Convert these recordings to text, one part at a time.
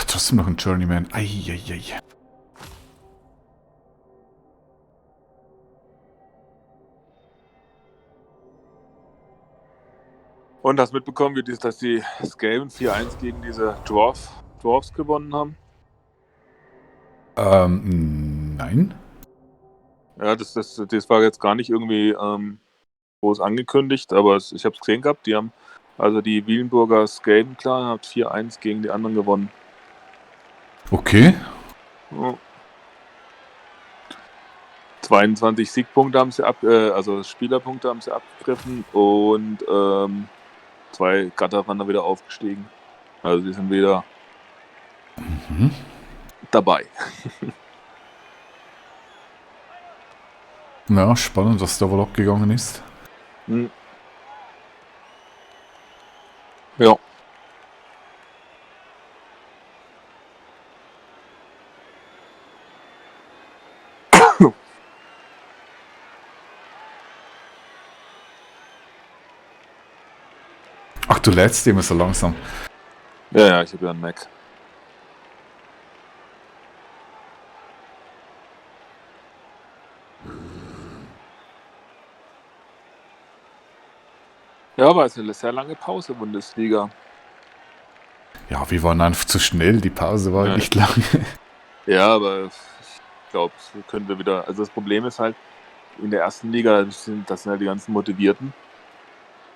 trotzdem noch ein Journeyman. Eieiei. Und hast mitbekommen, dass die Skaven 4-1 gegen diese Dwarfs gewonnen haben? Nein. Ja, das war jetzt gar nicht irgendwie groß angekündigt, aber ich habe es gesehen gehabt. Die haben, also die Wielenburger Skaven Clan hat 4-1 gegen die anderen gewonnen. Okay. Ja. 22 Siegpunkte haben sie also Spielerpunkte haben sie abgegriffen und 2 Gatter waren da wieder aufgestiegen. Also die sind wieder dabei. Ja, spannend, was da wohl abgegangen ist. Ja. Ach, du lädst immer so langsam. Ja, ich habe ja einen Mac. Ja, aber es ist eine sehr lange Pause, Bundesliga. Ja, wir waren einfach zu schnell. Die Pause war Ja. nicht lang. Ja, aber ich glaube, es könnte wieder. Also das Problem ist halt, in der ersten Liga das sind halt die ganzen Motivierten.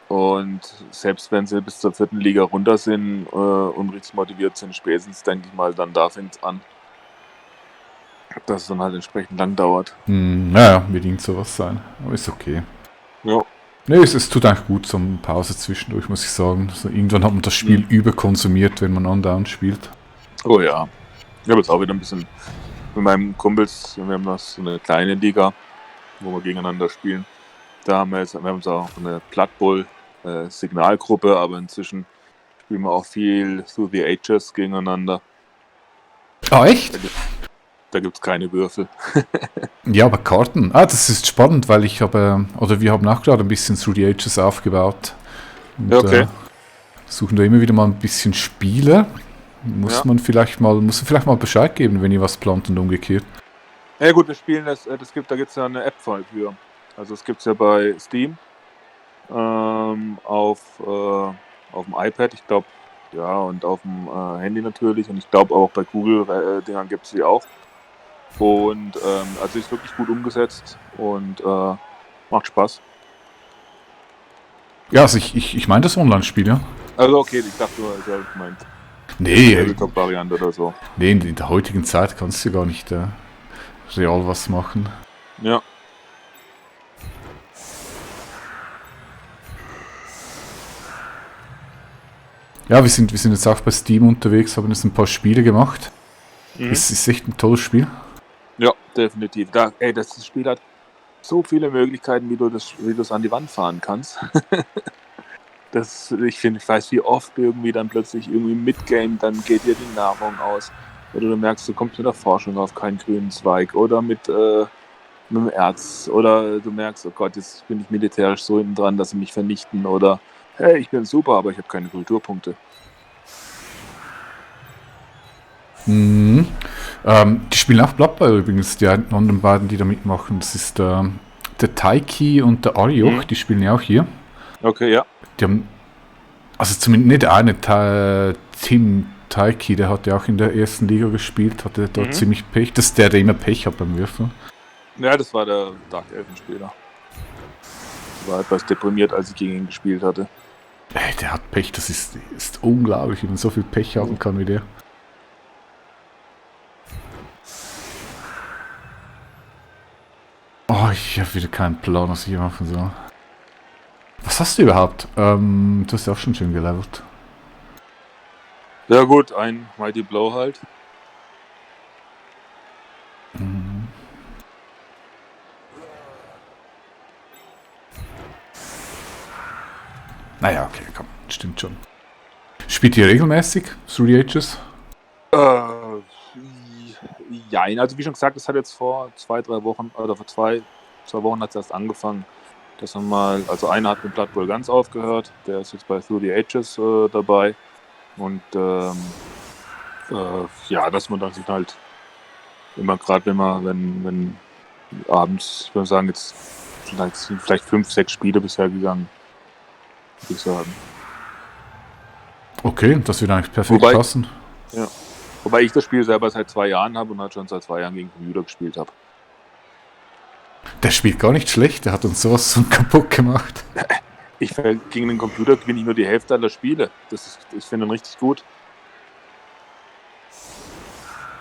Und selbst wenn sie bis zur 4. Liga runter sind und richtig motiviert sind, spätestens, denke ich mal, dann da fängt es an. Dass es dann halt entsprechend lang dauert. Naja, wird irgend sowas sein. Aber ist okay. Ja. Ne, es tut eigentlich gut, so eine Pause zwischendurch, muss ich sagen. So, irgendwann hat man das Spiel überkonsumiert, wenn man andauernd spielt. Oh ja. Ich habe jetzt auch wieder ein bisschen mit meinen Kumpels, wir haben noch so eine kleine Liga, wo wir gegeneinander spielen. Da haben wir uns auch eine Blood Bowl Signalgruppe, aber inzwischen spielen wir auch viel Through the Ages gegeneinander. Ah, echt? Da gibt es keine Würfel. Ja, aber Karten. Ah, das ist spannend, weil wir haben auch gerade ein bisschen Through the Ages aufgebaut. Und, Okay. suchen da immer wieder mal ein bisschen Spiele. Muss man vielleicht mal Bescheid geben, wenn ihr was plant und umgekehrt. Ja gut, wir spielen da gibt es ja eine App für. Also es gibt es ja bei Steam auf dem iPad, ich glaube, ja, und auf dem Handy natürlich. Und ich glaube auch bei Google-Dingern gibt es sie auch. Und also ist wirklich gut umgesetzt und macht Spaß. Ja, also ich meine das Online-Spiel, ja. Also okay, ich dachte nur, ich meint Nee, Tabletop-Variante oder so. Nee, in der heutigen Zeit kannst du gar nicht real was machen. Ja. Ja, wir sind jetzt auch bei Steam unterwegs, haben jetzt ein paar Spiele gemacht. Es ist echt ein tolles Spiel. Ja, definitiv. Das Spiel hat so viele Möglichkeiten, wie du es an die Wand fahren kannst. Ich weiß, wie oft irgendwie dann plötzlich irgendwie Midgame, dann geht dir die Nahrung aus. Oder du merkst, du kommst mit der Forschung auf keinen grünen Zweig. Oder mit dem Erz. Oder du merkst, oh Gott, jetzt bin ich militärisch so hinten dran, dass sie mich vernichten. Oder, hey, ich bin super, aber ich habe keine Kulturpunkte. Die spielen auch Blood Bowl übrigens, die anderen beiden, die da mitmachen. Das ist der Taiki und der Arioch, die spielen ja auch hier. Okay, ja. Die haben, also zumindest nicht der eine, Tim Taiki, der hat ja auch in der ersten Liga gespielt, hatte dort ziemlich Pech. Das ist der immer Pech hat beim Würfeln. Ja, das war der Dark Elfen-Spieler. War etwas deprimiert, als ich gegen ihn gespielt hatte. Ey, der hat Pech, das ist unglaublich, wie man so viel Pech haben kann wie der. Oh, ich habe wieder keinen Plan, was ich hier machen soll. Was hast du überhaupt? Du hast ja auch schon schön gelevelt. Ja gut, ein Mighty Blow halt. Naja, okay, komm, stimmt schon. Spielt ihr regelmäßig Through the Ages? Ja, also wie schon gesagt, das hat jetzt vor 2-3 Wochen, oder vor 2 Wochen hat es erst angefangen, dass man mal, also einer hat mit Blood Bowl ganz aufgehört, der ist jetzt bei Through the Ages dabei und Ja, dass man dann sich halt immer gerade, wenn abends, ich würde sagen, jetzt sind vielleicht 5, 6 Spiele bisher gegangen, würde ich sagen. Okay, das wird eigentlich perfekt Wobei, passen. ja, wobei ich das Spiel selber seit 2 Jahren habe und halt schon seit 2 Jahren gegen Computer gespielt habe. Der spielt gar nicht schlecht, der hat uns sowas so kaputt gemacht. Gegen den Computer gewinne ich nur die Hälfte aller Spiele. Ich finde ihn richtig gut.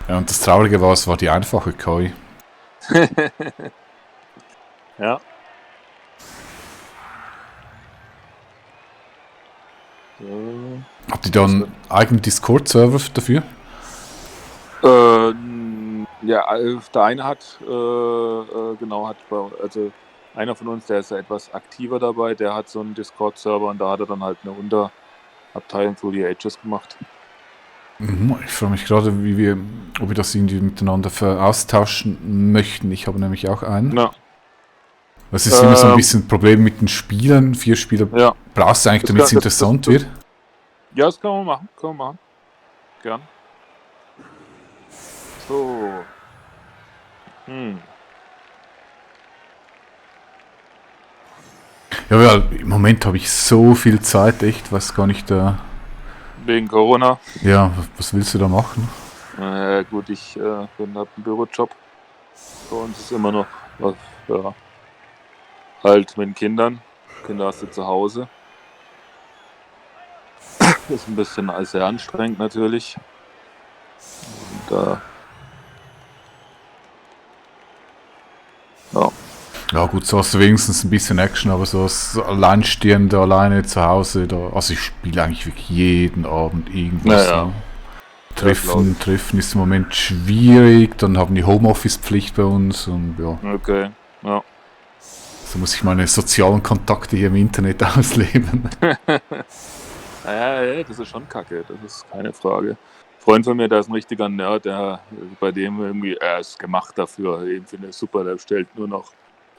Ja, und das Traurige war, es war die einfache KI. Ja. Habt ihr da einen eigenen Discord-Server dafür? Ja, der eine hat, also einer von uns, der ist ja etwas aktiver dabei, der hat so einen Discord-Server und da hat er dann halt eine Unterabteilung für die Ages gemacht. Ich frage mich gerade, ob wir das irgendwie miteinander austauschen möchten. Ich habe nämlich auch einen. Ja. Das ist immer so ein bisschen ein Problem mit den Spielern. 4 Spieler Ja. brauchst du eigentlich, damit es interessant wird. Ja, das kann man machen. Gern. So. Ja, weil im Moment habe ich so viel Zeit, echt, weiß gar nicht, Wegen Corona. ja, was willst du da machen? Gut, ich habe einen Bürojob. Bei uns ist immer noch was, ja, halt mit den Kindern. Kinder hast du zu Hause. Ist ein bisschen sehr anstrengend natürlich. Und, ja. Ja gut, so hast du wenigstens ein bisschen Action, aber so als Alleinstehender, alleine zu Hause, also ich spiele eigentlich wirklich jeden Abend irgendwas. Ja. So. Treffen ist im Moment schwierig, dann haben die Homeoffice-Pflicht bei uns und ja. Okay, ja. So muss ich meine sozialen Kontakte hier im Internet ausleben. Ja, das ist schon kacke, das ist keine Frage. Ein Freund von mir, der ist ein richtiger Nerd, bei dem irgendwie, er ist gemacht dafür, eben finde ich super, der stellt nur noch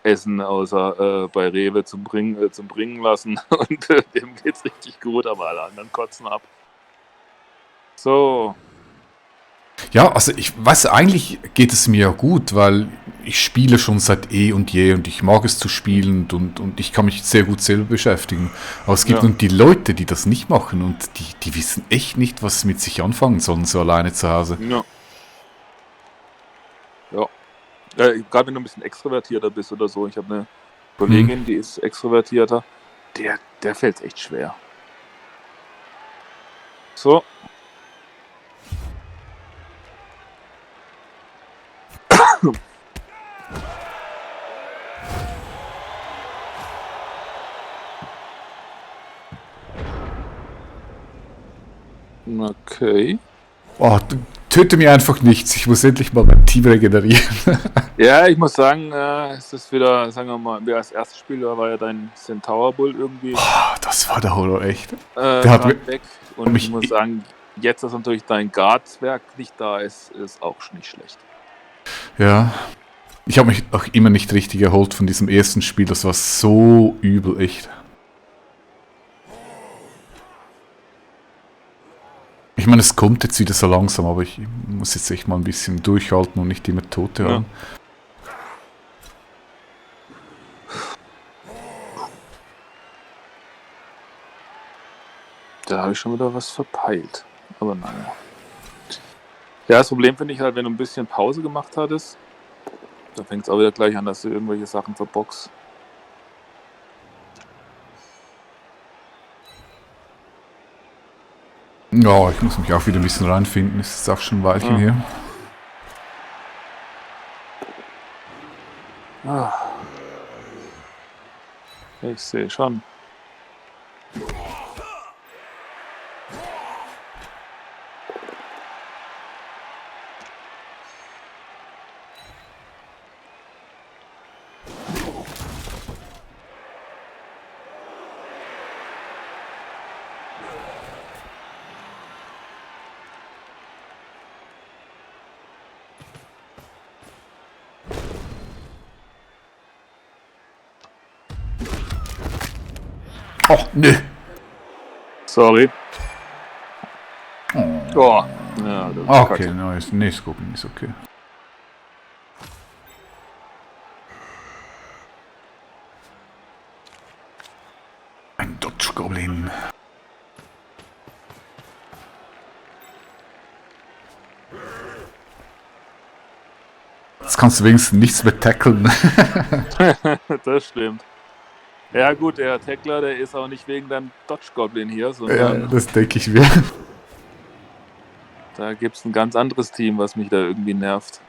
Essen außer bei Rewe zum Bringen lassen und dem geht's richtig gut, aber alle anderen kotzen ab. So. Ja, also ich weiß, eigentlich geht es mir ja gut, weil ich spiele schon seit eh und je und ich mag es zu spielen und ich kann mich sehr gut selber beschäftigen. Aber es gibt nun die Leute, die das nicht machen und die wissen echt nicht, was sie mit sich anfangen sollen, so alleine zu Hause. Ja. Gerade wenn du ein bisschen extrovertierter bist oder so. Ich habe eine Kollegin, die ist extrovertierter. Der fällt echt schwer. So. Okay. Oh, töte mir einfach nichts. Ich muss endlich mal mein Team regenerieren. Ja, ich muss sagen, es ist wieder, sagen wir mal, wer als erstes Spieler war ja dein Centaur Bull irgendwie. Oh, das war der Horror, echt. Der hat weg. Und ich muss sagen, jetzt, dass natürlich dein Guardswerk nicht da ist auch nicht schlecht. Ja. Ich habe mich auch immer nicht richtig erholt von diesem ersten Spiel. Das war so übel, echt. Ich meine, es kommt jetzt wieder so langsam, aber ich muss jetzt echt mal ein bisschen durchhalten und nicht immer Tote haben. Da habe ich schon wieder was verpeilt. Aber naja. Ja, das Problem finde ich halt, wenn du ein bisschen Pause gemacht hattest, dann fängt es auch wieder gleich an, dass du irgendwelche Sachen verbockst. Ja, ich muss mich auch wieder ein bisschen reinfinden. Es ist auch schon ein Weilchen her. Ich sehe schon. Oh, nö. Sorry. Oh. Ja, das ist Okay, kacke. nice. Nee, ist gucken, ist okay. Ein Dodge Goblin. Jetzt kannst du wenigstens nichts mehr tackeln. Das stimmt. Ja gut, der Tackler, der ist auch nicht wegen deinem Dodge Goblin hier, Ja, sondern das denke ich mir. da gibt es ein ganz anderes Team, was mich da irgendwie nervt.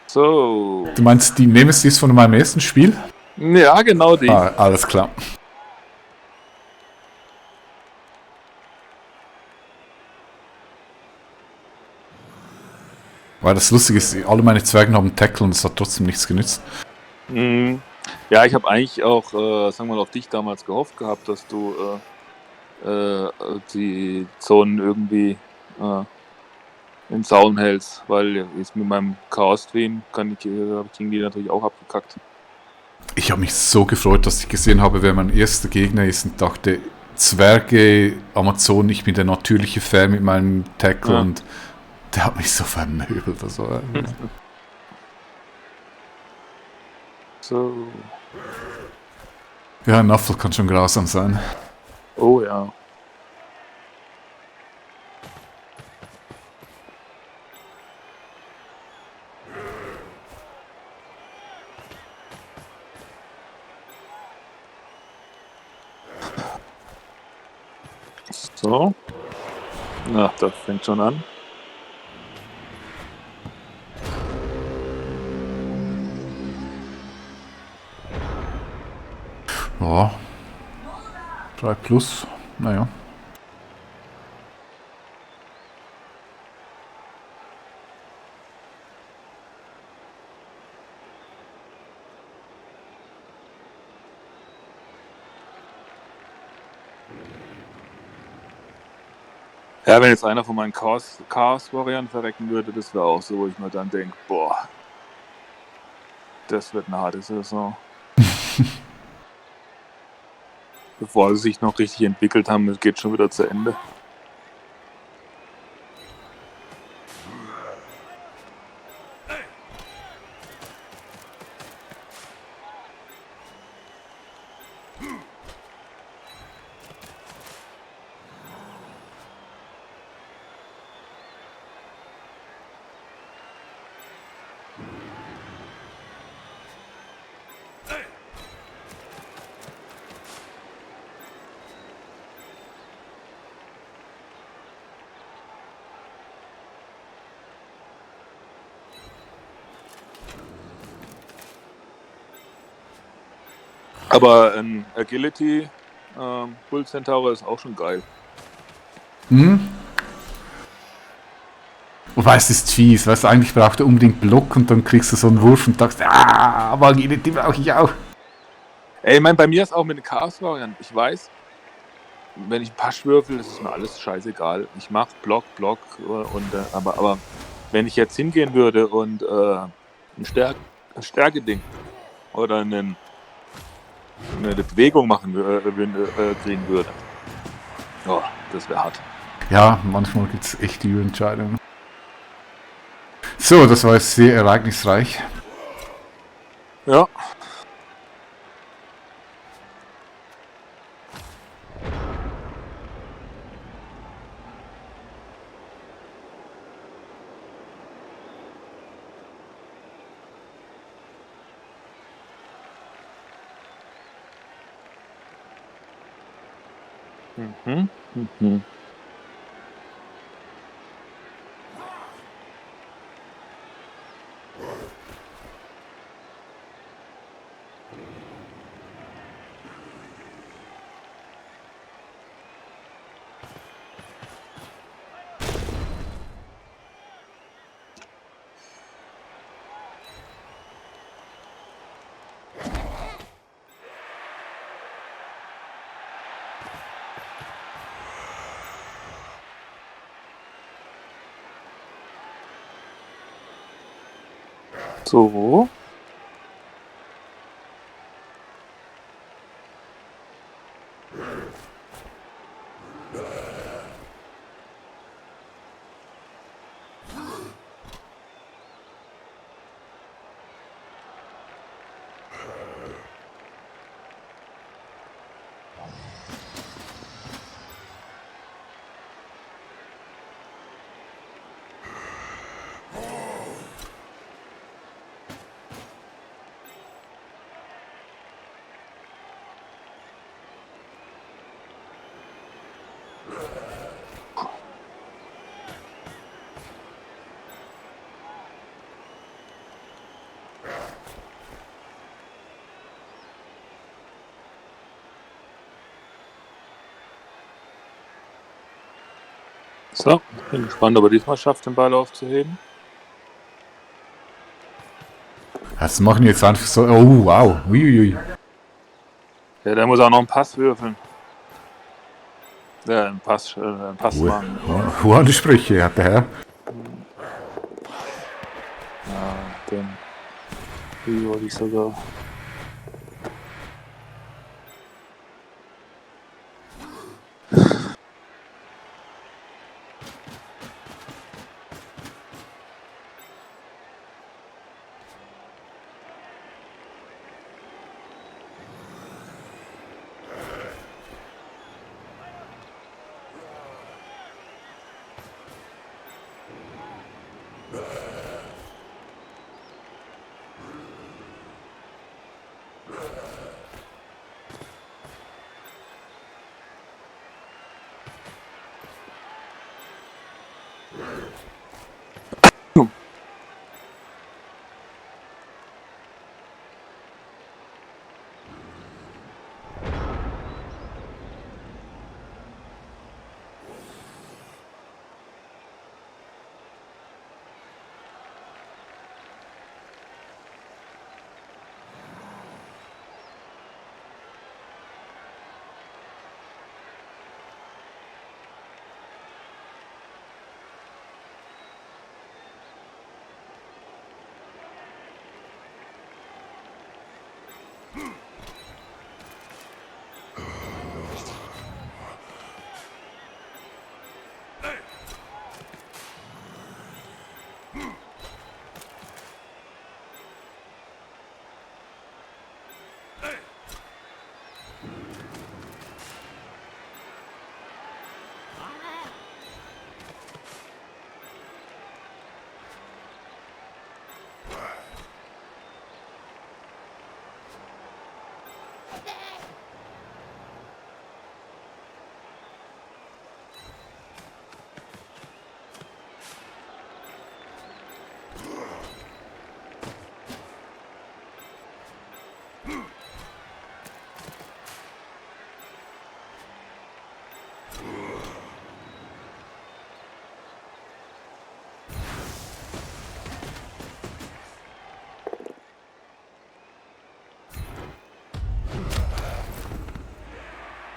So. Du meinst die Nemesis von meinem ersten Spiel? Ja, genau die. Ah, alles klar. Weil das Lustige ist, alle meine Zwerge haben Tackle und es hat trotzdem nichts genützt. Mhm. Ja, ich habe eigentlich auch, sagen wir mal, auf dich damals gehofft gehabt, dass du die Zonen irgendwie im Zaun hältst, weil jetzt mit meinem Chaos-Stream habe ich gegen die natürlich auch abgekackt. Ich habe mich so gefreut, dass ich gesehen habe, wer mein erster Gegner ist und dachte, Zwerge, Amazon, ich bin der natürliche Fan mit meinem Tackle Ja. und der hat mich so vermöbelt. Also, So. ja, Naffel kann schon grausam sein. Oh ja. So. Na, das fängt schon an. Ja, 3 plus, naja. Ja, wenn jetzt einer von meinen Chaos-Warriors verrecken würde, das wäre auch so, wo ich mir dann denke, boah, das wird eine harte Saison. Bevor sie sich noch richtig entwickelt haben, es geht schon wieder zu Ende. Aber ein Agility Bull Centaur ist auch schon geil. Wobei es ist fies, weißt du, eigentlich braucht er unbedingt Block und dann kriegst du so einen Wurf und sagst, aber Agility brauche ich auch. Ey, ich meine, bei mir ist auch mit den Chaos-Warriors, ich weiß, wenn ich einen Pasch würfel, das ist mir alles scheißegal. Ich mache Block und aber wenn ich jetzt hingehen würde und ein Stärke-Ding oder eine Bewegung machen kriegen würde, oh, das wäre hart. Ja, manchmal gibt es echt die Entscheidungen. So, das war jetzt sehr ereignisreich. Ja. Mhm. Mhm. So. So, bin gespannt, ob er diesmal schafft, den Ball aufzuheben. Das machen wir jetzt einfach so. Oh, wow. Uiuiui. Ja, der muss auch noch einen Pass würfeln. Ja, einen Pass machen. Hohe Sprüche hat der Herr. Ja, den. Wie wollte ich sogar.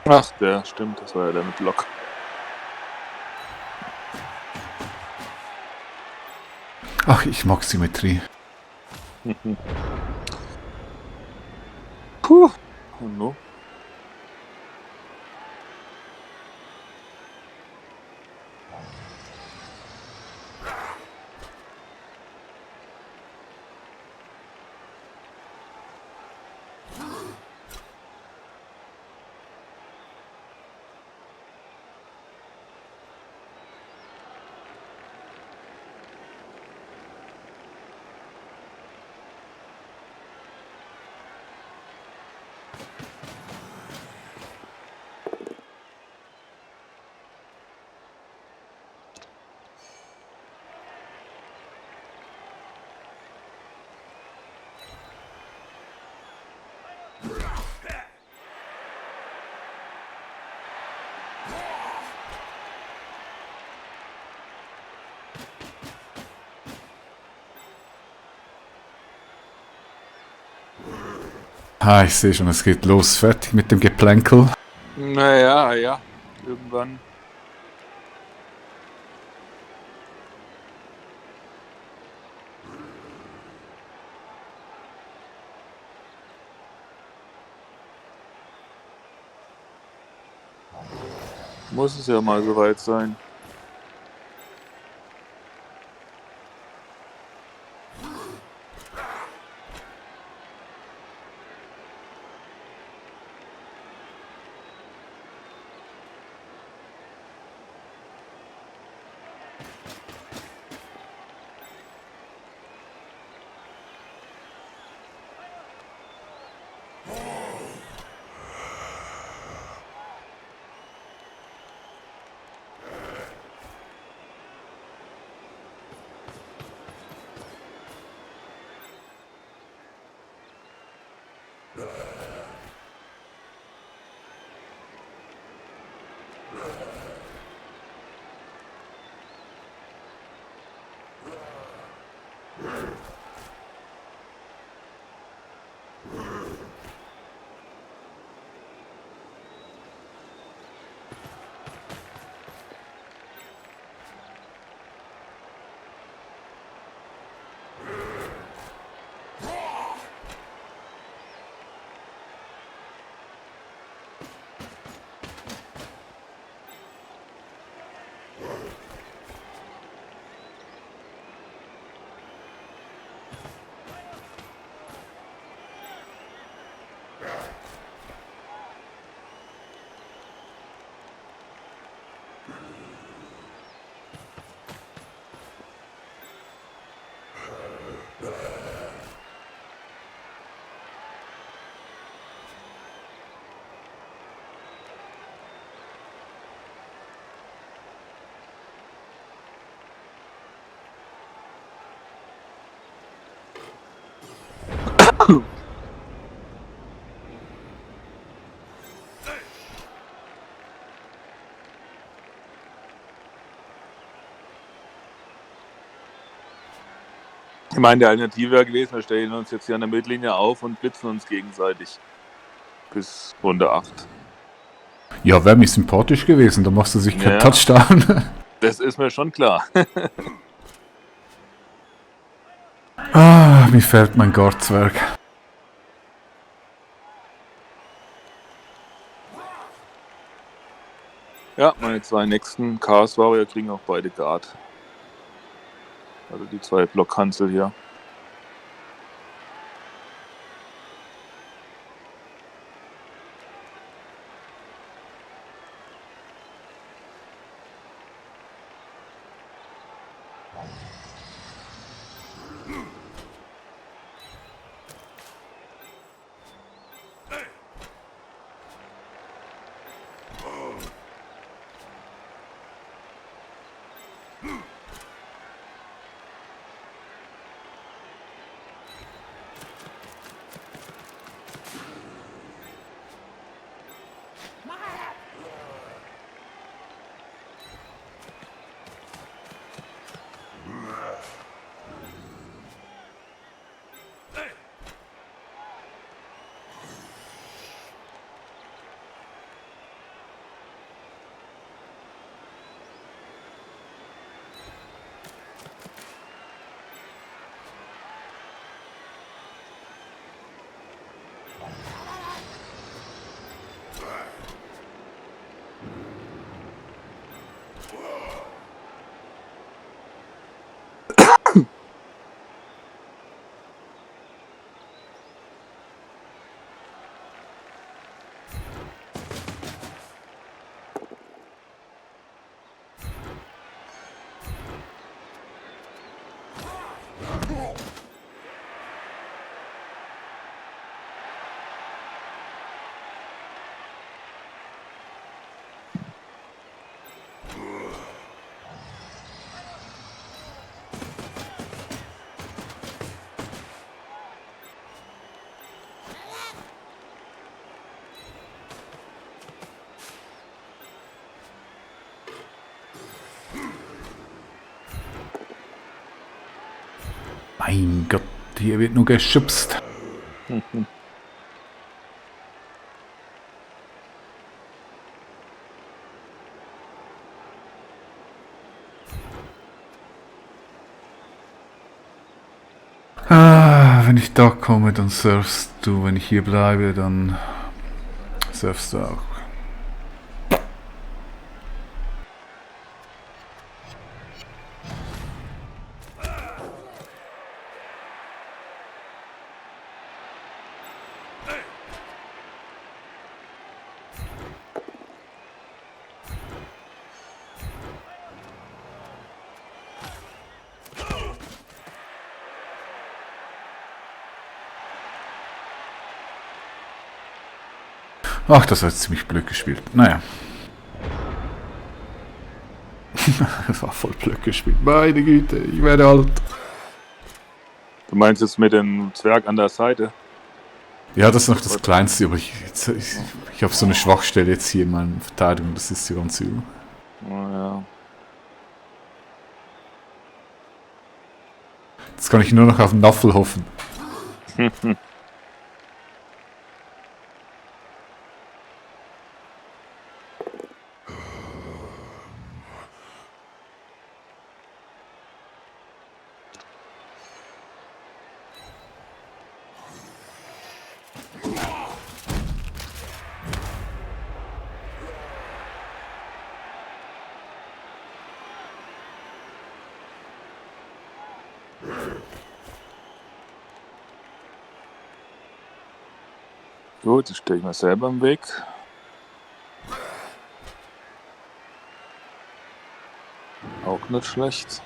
Ach, der stimmt, das war ja der mit Block. Ach, ich mag Symmetrie. Puh. Und no? Ah, ich sehe schon, es geht los. Fertig mit dem Geplänkel. Naja, ja. Irgendwann. Muss es ja mal soweit sein. Ich meine, die Alternative wäre gewesen, wir stellen uns jetzt hier an der Mittellinie auf und blitzen uns gegenseitig. Bis Runde 8. Ja, wäre mir sympathisch gewesen, da machst du sich keinen Touchdown. Das ist mir schon klar. Mir fehlt mein Guardzwerg. Ja, meine 2 nächsten Chaos Warrior kriegen auch beide Guard. Also die 2 Blockhansel hier. Mein Gott, hier wird nur geschubst. Wenn ich da komme, dann surfst du. Wenn ich hier bleibe, dann surfst du auch. Ach, das war jetzt ziemlich blöd gespielt. Naja. Das war voll blöd gespielt. Meine Güte, ich werde alt. Du meinst jetzt mit dem Zwerg an der Seite? Ja, das ist noch das Kleinste, aber ich habe so eine Schwachstelle jetzt hier in meiner Verteidigung, das ist ja ganz übel. Naja. Jetzt kann ich nur noch auf den Naffel hoffen. Gut, jetzt stehe ich mir selber im Weg. Auch nicht schlecht.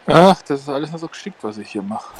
Ach, das ist alles nur so geschickt, was ich hier mache.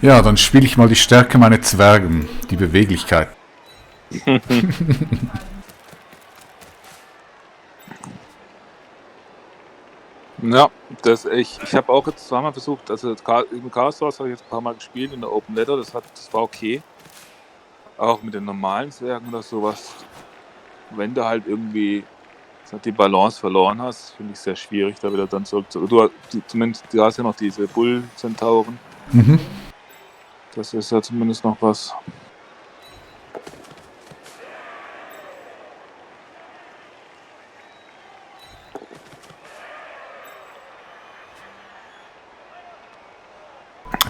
Ja, dann spiele ich mal die Stärke meiner Zwergen, die Beweglichkeit. Ja, ich habe auch jetzt zweimal versucht, also im Chaos Wars habe ich jetzt ein paar Mal gespielt in der Open Letter, das war okay. Auch mit den normalen Zwergen oder sowas. Wenn du halt irgendwie die Balance verloren hast, finde ich sehr schwierig, da wieder dann zurück zu. Zumindest, du hast ja noch diese Bull-Zentauren. Mhm. Das ist ja zumindest noch was.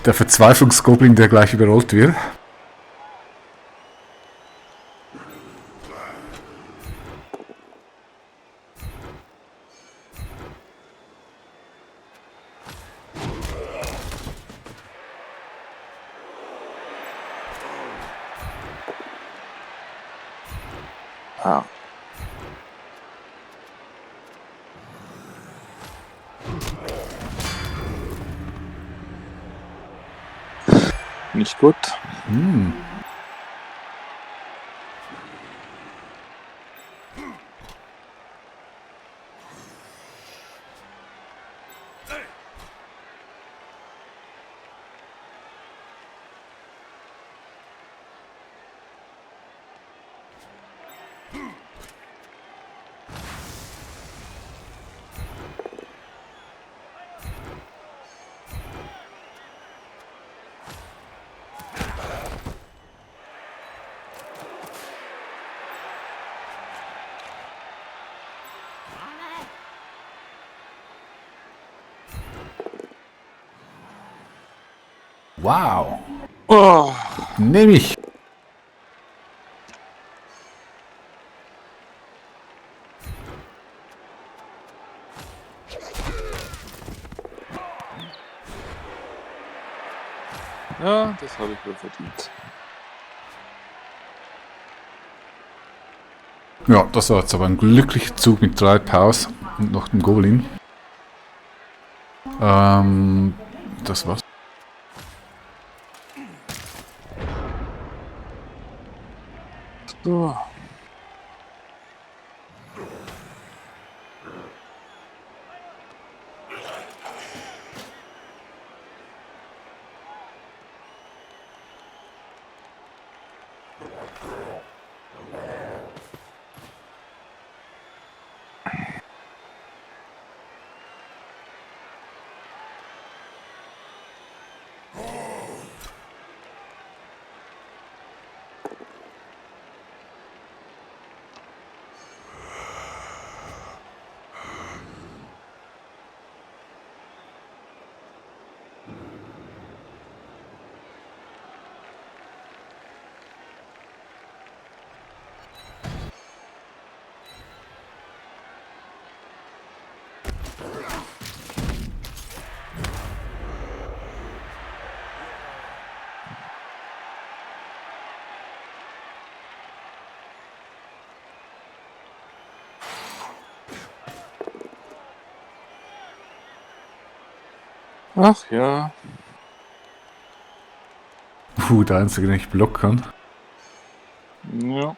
Der Verzweiflungsgoblin, der gleich überrollt wird. Ja. Nicht gut. Wow. Oh. Nehme ich. Ja, das habe ich wohl verdient. Ja, das war jetzt aber ein glücklicher Zug mit 3 Powers und noch dem Goblin. Das war's. So. Ach ja. Der Einzige, den ich blocken kann. Ja.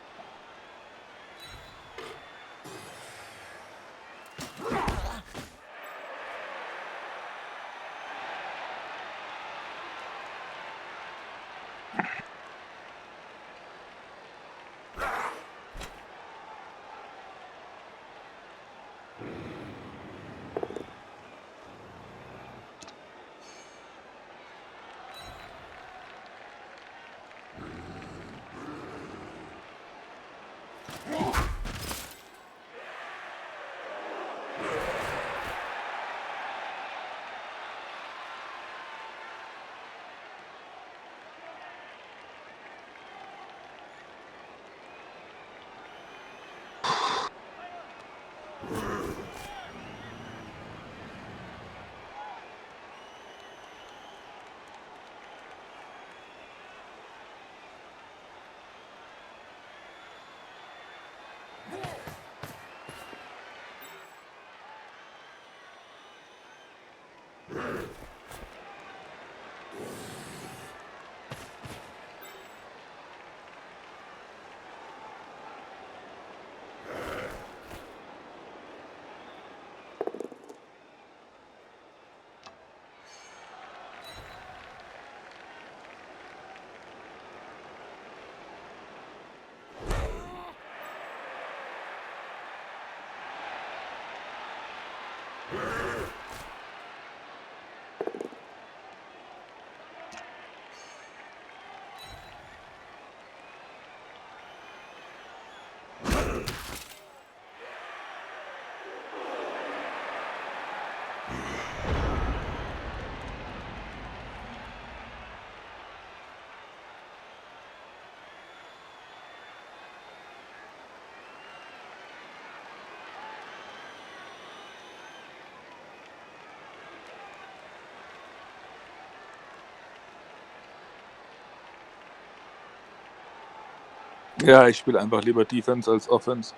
Ja, ich spiele einfach lieber Defense als Offense.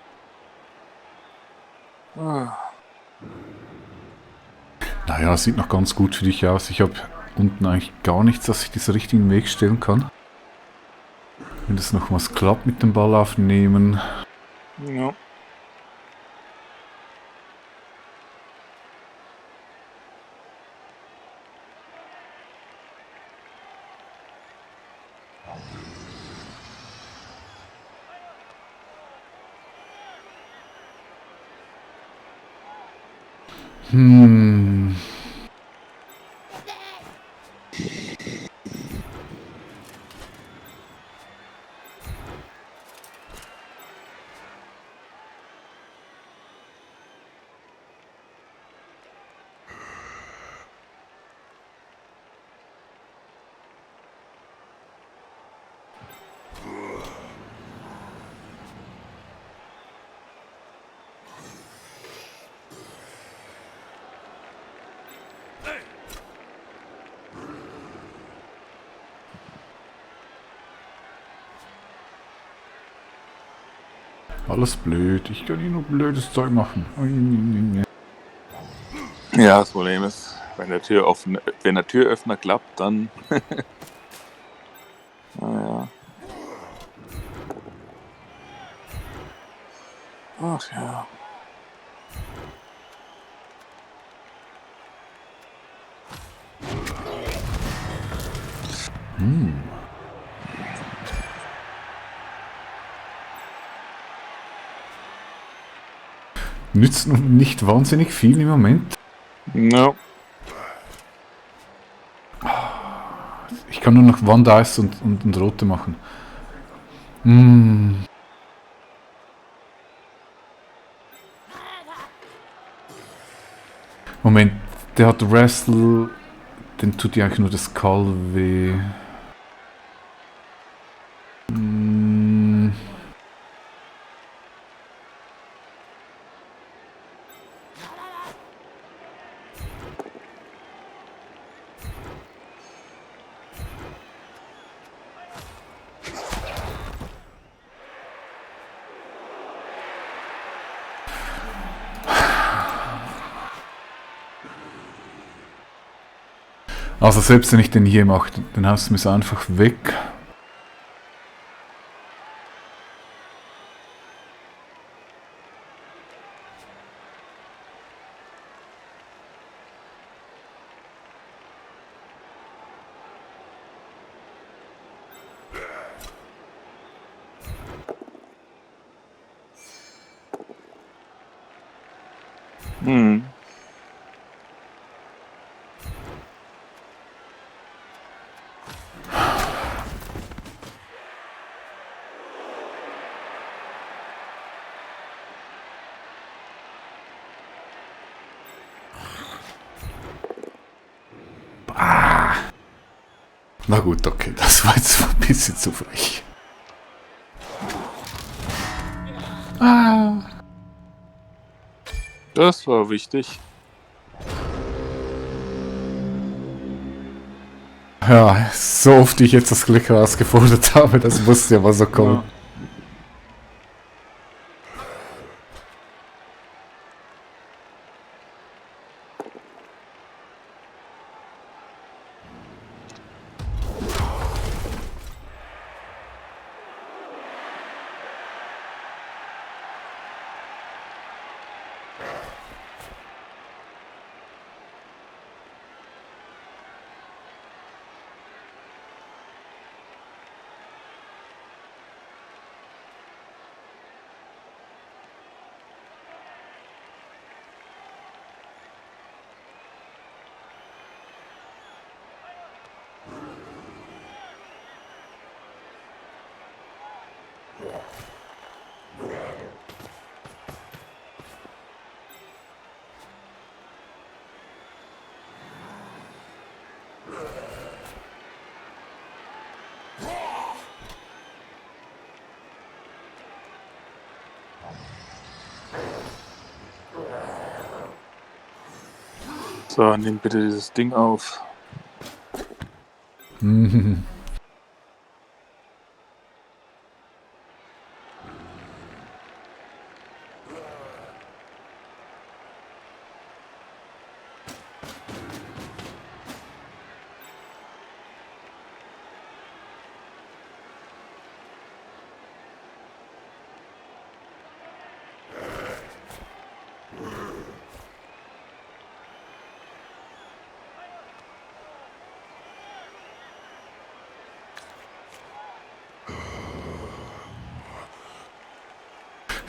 Ah. Naja, sieht noch ganz gut für dich aus. Ich habe unten eigentlich gar nichts, dass ich diesen richtigen Weg stellen kann. Wenn das noch was klappt mit dem Ball aufnehmen. Ja. Hm. Alles blöd. Ich kann hier nur blödes Zeug machen. Ja, das Problem ist, wenn der Türöffner klappt, dann. Naja. Ach ja. Nützt nicht wahnsinnig viel im Moment. No. Ich kann nur noch Wand-Eis und Rote machen. Moment, der hat Wrestle, den tut ja eigentlich nur das Skull weh. Also selbst wenn ich den hier mache, dann haust du mir so einfach weg. Hm. Na gut, okay, das war jetzt ein bisschen zu frech. Das war wichtig. Ja, so oft ich jetzt das Glück herausgefordert habe, das wusste ja, was so kommt. Ja. So, nimm bitte dieses Ding auf.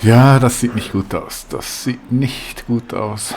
Ja, das sieht nicht gut aus. Das sieht nicht gut aus.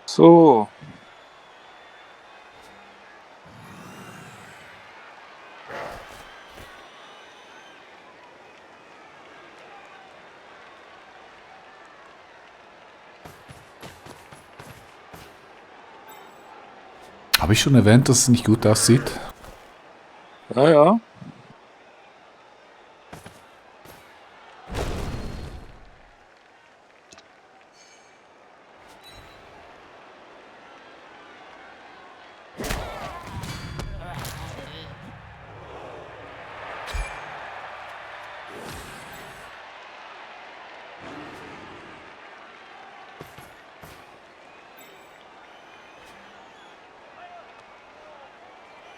So. Habe ich schon erwähnt, dass es nicht gut aussieht? Ja, ja.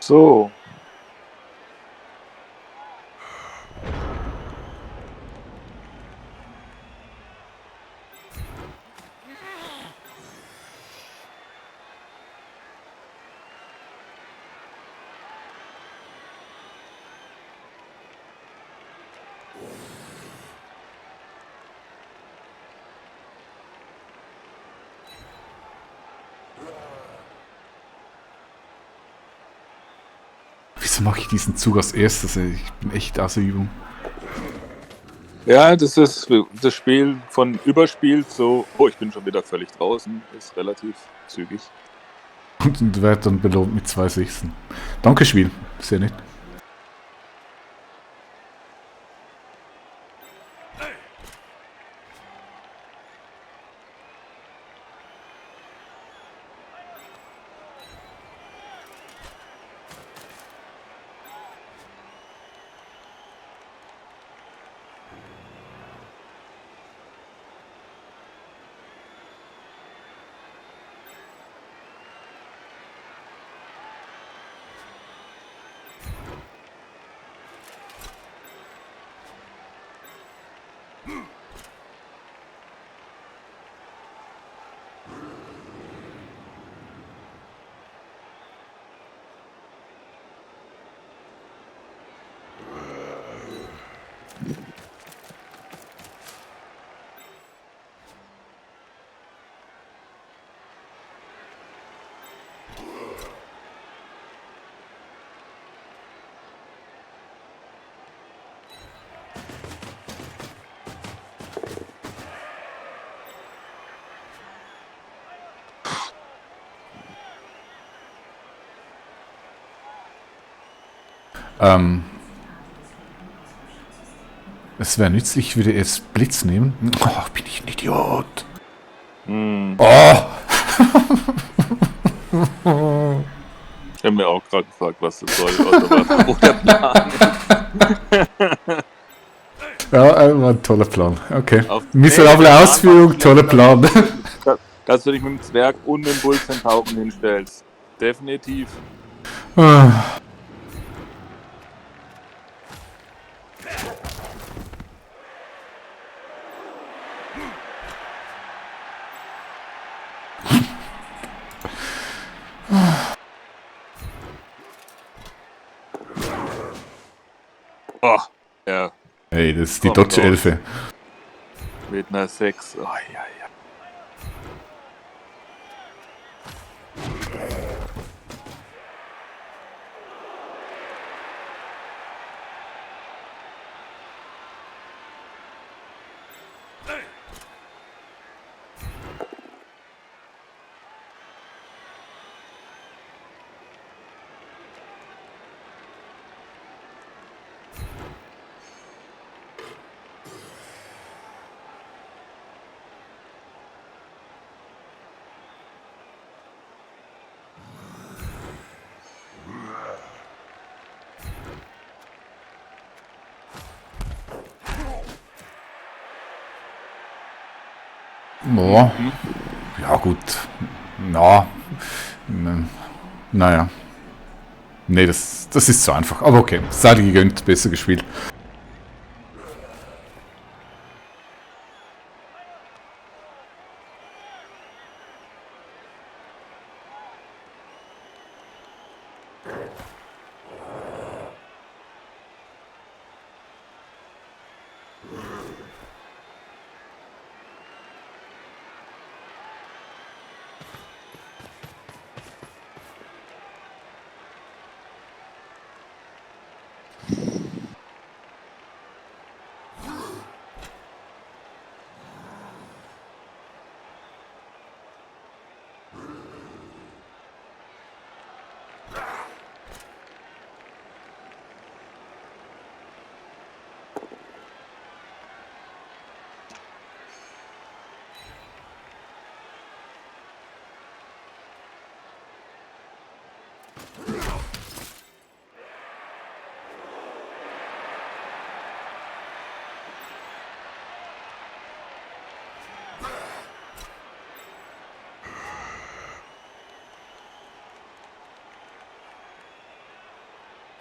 So. Wieso mache ich diesen Zug als erstes? Ey? Ich bin echt außer Übung. Ja, das ist das Spiel von überspielt so, oh, ich bin schon wieder völlig draußen, ist relativ zügig. Und werde dann belohnt mit 2 Sechsen. Danke, Spiel. Sehr nett. Es wäre nützlich, ich würde jetzt Blitz nehmen. Oh, bin ich ein Idiot. Hm. Oh! Ich habe mir auch gerade gefragt, was das soll oder wo der Plan ist. Ja, war ein toller Plan. Okay. Nee, Miserable der Plan Ausführung, war toller Plan. dass du dich mit dem Zwerg und mit dem Bullzentauren hinstellst. Definitiv. Ah. Oh, ja. Hey, das ist die Kommt Dodge-Elfe. Mit einer 6. Oh, ja, ja. Boah. Ja, gut. Na. Naja. Nee, das ist so einfach. Aber okay. Sei dir gegönnt, besser gespielt.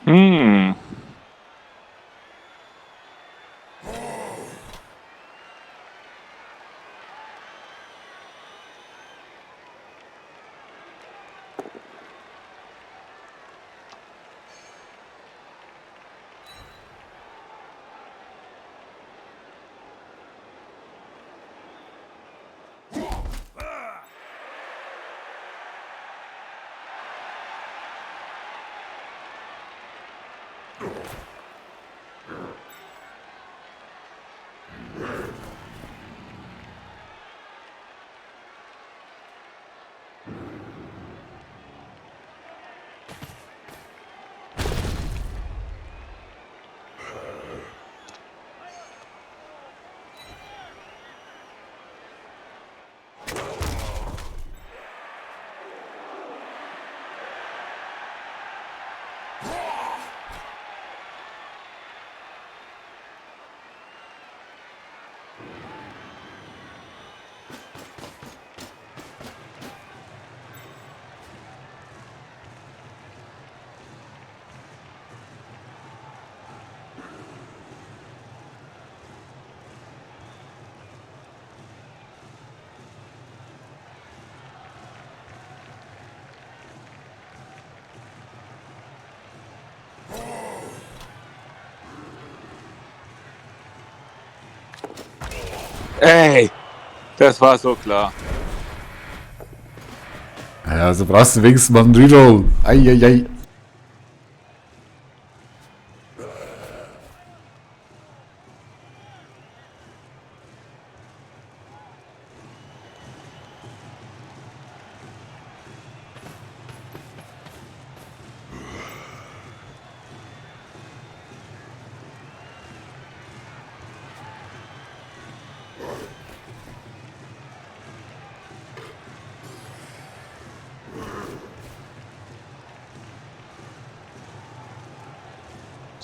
Hm. Ey, das war so klar. Ja, also brauchst du wenigstens mal einen Reroll. Eieiei.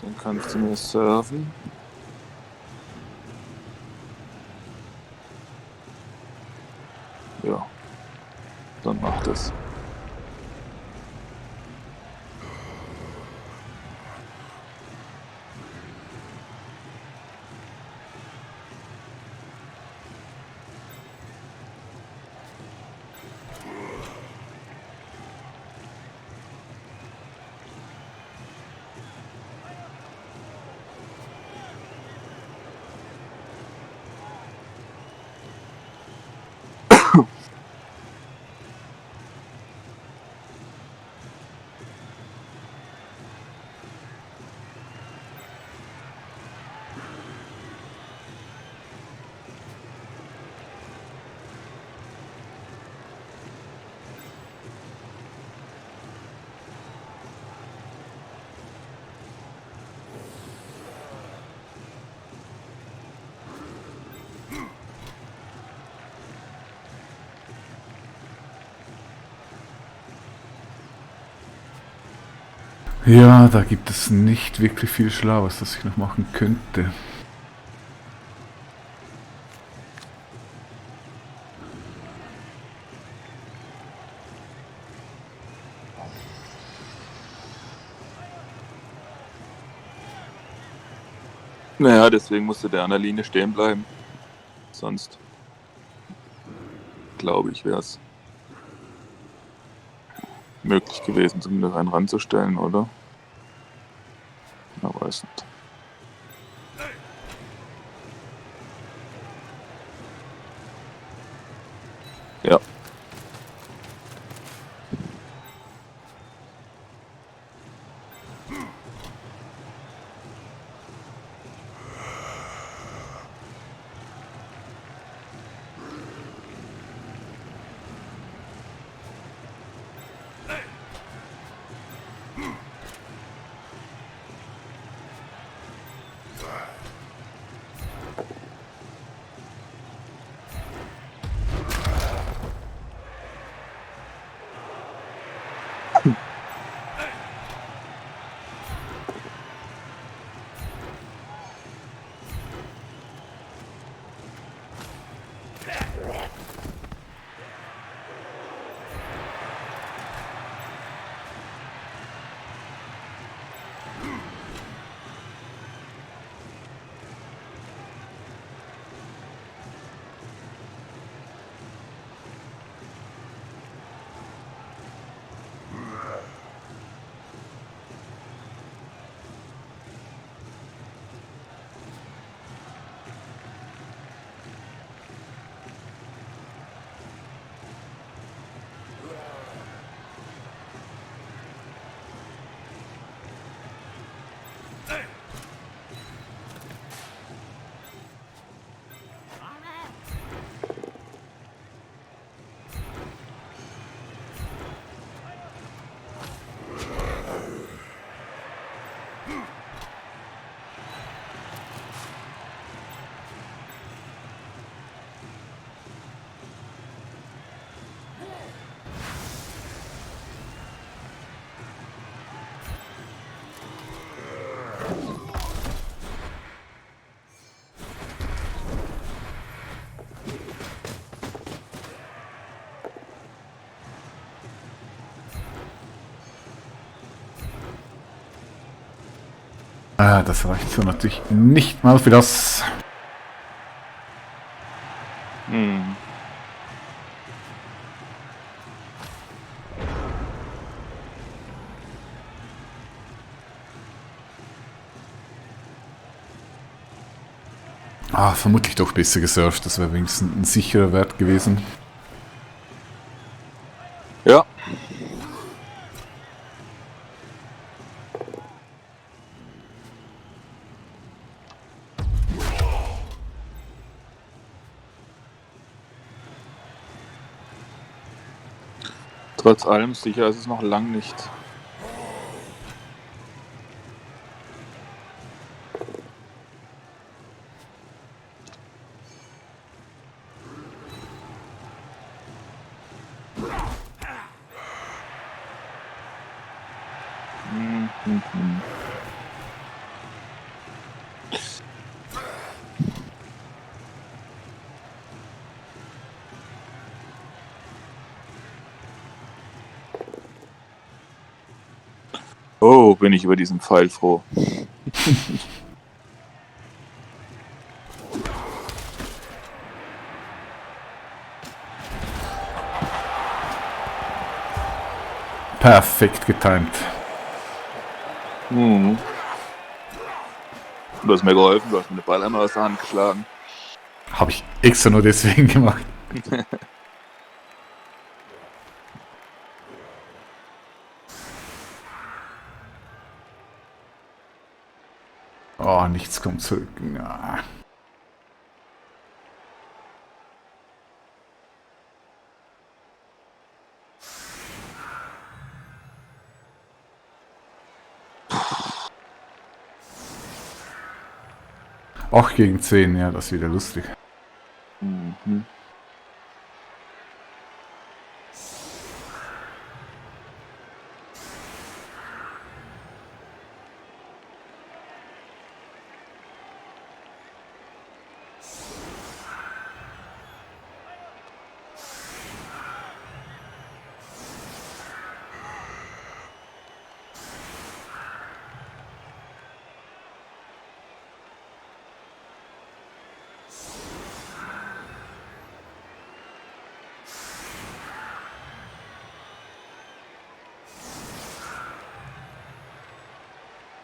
Dann kannst du mir surfen. Ja, dann mach das. Ja, da gibt es nicht wirklich viel Schlaues, das ich noch machen könnte. Naja, deswegen musste der an der Linie stehen bleiben. Sonst, glaube ich, wäre es möglich gewesen, zumindest einen ranzustellen, oder? Na, weiß nicht. Ja. Ah, das reicht so natürlich nicht mal für das. Hm. Ah, vermutlich doch besser gesurft, das wäre wenigstens ein sicherer Wert gewesen. Ja. Trotz allem, sicher ist es noch lang nicht. Oh, bin ich über diesen Pfeil froh. Perfekt getimt. Du hast mir geholfen, du hast mir den Ball einmal aus der Hand geschlagen. Habe ich extra nur deswegen gemacht. Oh, nichts kommt zurück. Ja. Auch gegen 10, ja, das ist wieder lustig. Mhm.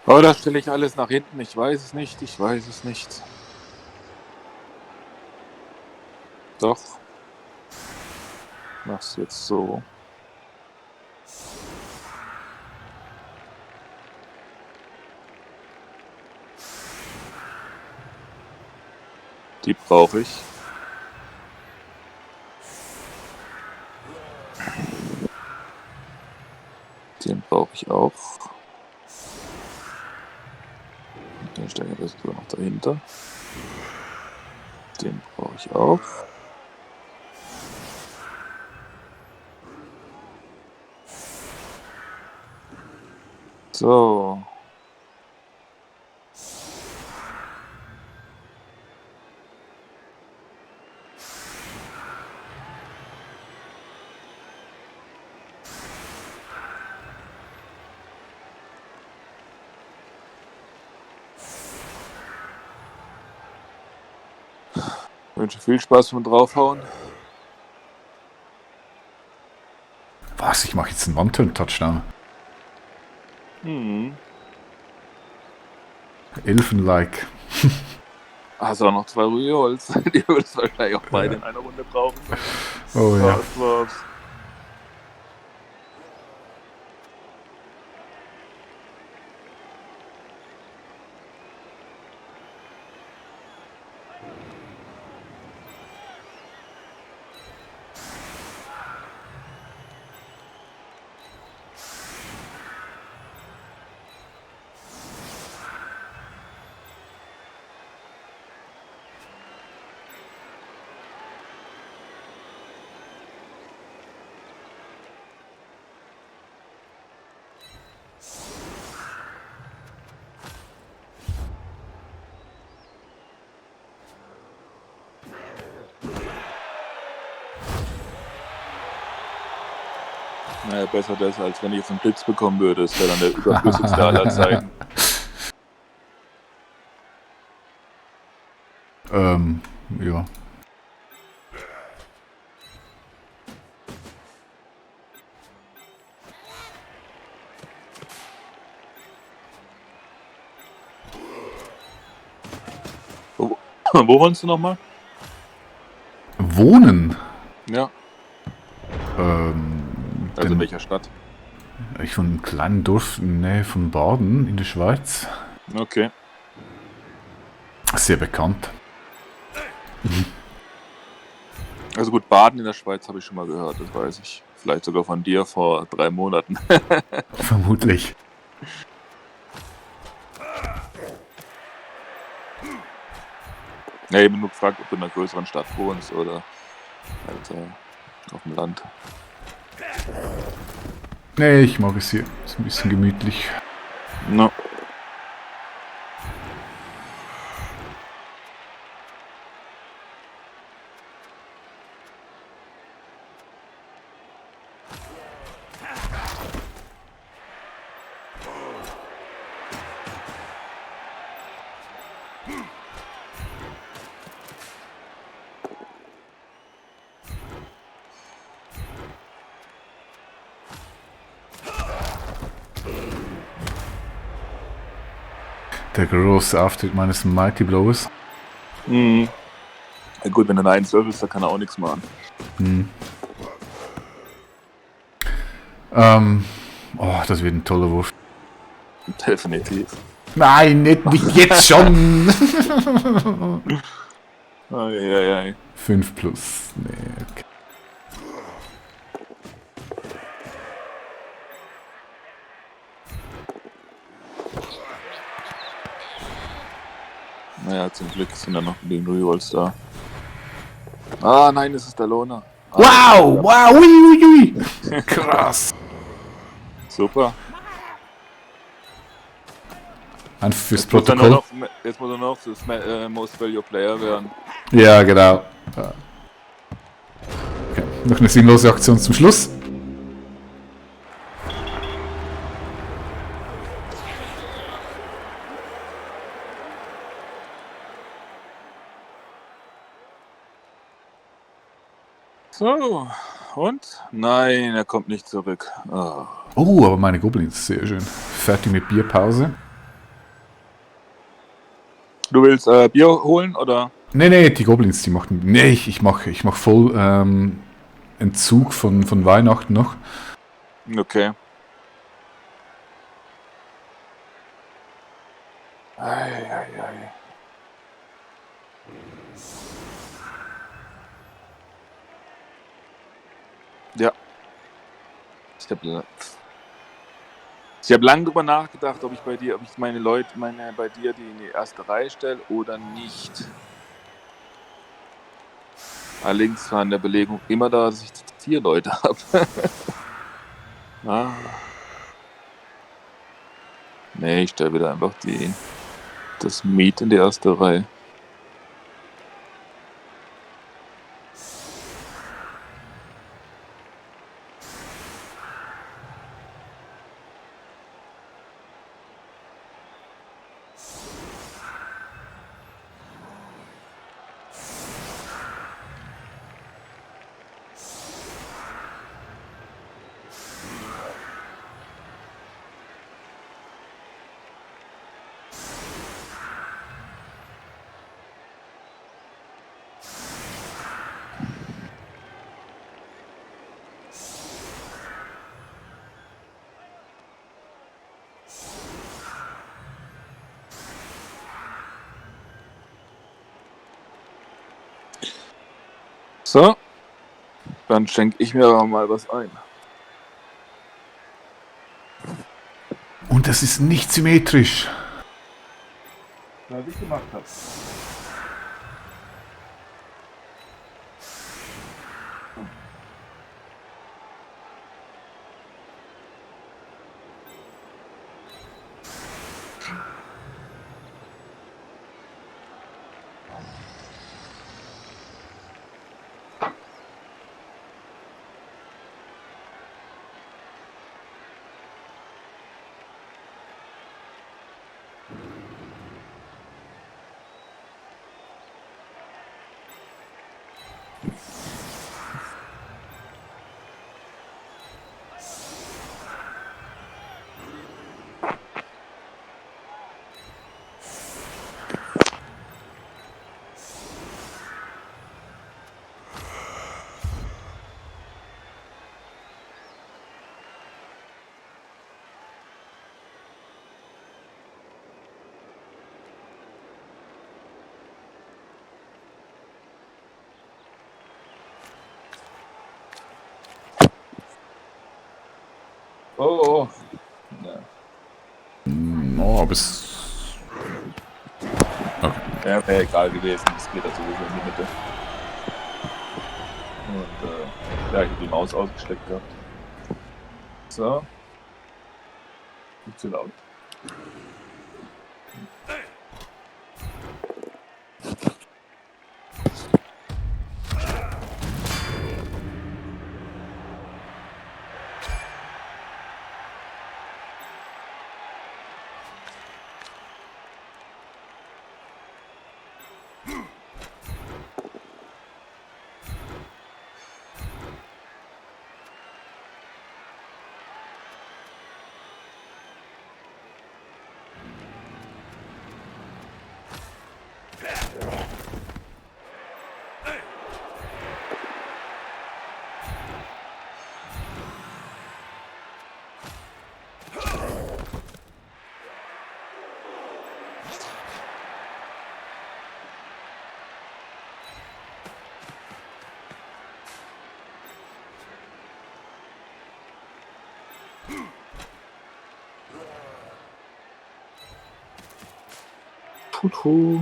Oh, da stelle ich alles nach hinten. Ich weiß es nicht. Ich weiß es nicht. Doch. Mach's jetzt so. Die brauche ich. Den brauche ich auch. Den stelle ich jetzt noch dahinter. Den brauche ich auch. So. Ich wünsche viel Spaß beim Draufhauen. Was? Ich mache jetzt einen One-Turn-Touchdown. Elfen-like. Hast du auch noch 2 Rührholz? Die würdest du wahrscheinlich auch beide in einer Runde brauchen. Oh ja. Das war's. Naja, besser das, als wenn ich jetzt einen Blitz bekommen würde. Das wäre dann der überflüssigste aller Zeiten. Ja. Wo wohnst du nochmal? Wohnen? Ja. Also in welcher Stadt? Ich wohne in einem kleinen Dorf in der Nähe von Baden in der Schweiz. Okay. Sehr bekannt. Also gut, Baden in der Schweiz habe ich schon mal gehört, das weiß ich. Vielleicht sogar von dir vor 3 Monaten. Vermutlich. Ja, ich habe nur gefragt, ob du in einer größeren Stadt wohnst oder halt auf dem Land. Nee, ich mag es hier. Ist ein bisschen gemütlich. No. Der große Auftritt meines Mighty Blowers. Mhm. Ja, gut, wenn er einen würfelst, da kann er auch nichts machen. Das wird ein toller Wurf. Definitiv. Nein, nicht jetzt schon! Eieiei. 5 plus. Nee, okay. Naja, zum Glück sind da noch genügend Rerolls da. Ah, nein, es ist der Lohner. Wow! Wow! Ui, ui, ui. Krass! Super. Einfach fürs Jetzt muss er Protokoll. nur noch das Most Value Player werden. Ja, genau. Okay. Noch eine sinnlose Aktion zum Schluss. So, und? Nein, er kommt nicht zurück. Oh. Oh, aber meine Goblins, sehr schön. Fertig mit Bierpause. Du willst Bier holen, oder? Nee, die Goblins, die machen... Nee, ich mach voll Entzug von Weihnachten noch. Okay. Ei. Ja. Ich habe lange drüber nachgedacht, ob ich meine Leute bei dir die in die erste Reihe stelle oder nicht. Allerdings war in der Belegung immer da, dass ich 4 Leute habe. Nee, ich stelle wieder einfach das Meat in die erste Reihe. So, dann schenke ich mir aber mal was ein. Und das ist nicht symmetrisch. Was ich gemacht habe. Oh. Ja. Oh, aber es... Okay. Ja, wäre egal gewesen. Das geht da sowieso in die Mitte. Und ich habe die Maus ausgesteckt gehabt. So. Nicht zu laut. Putu.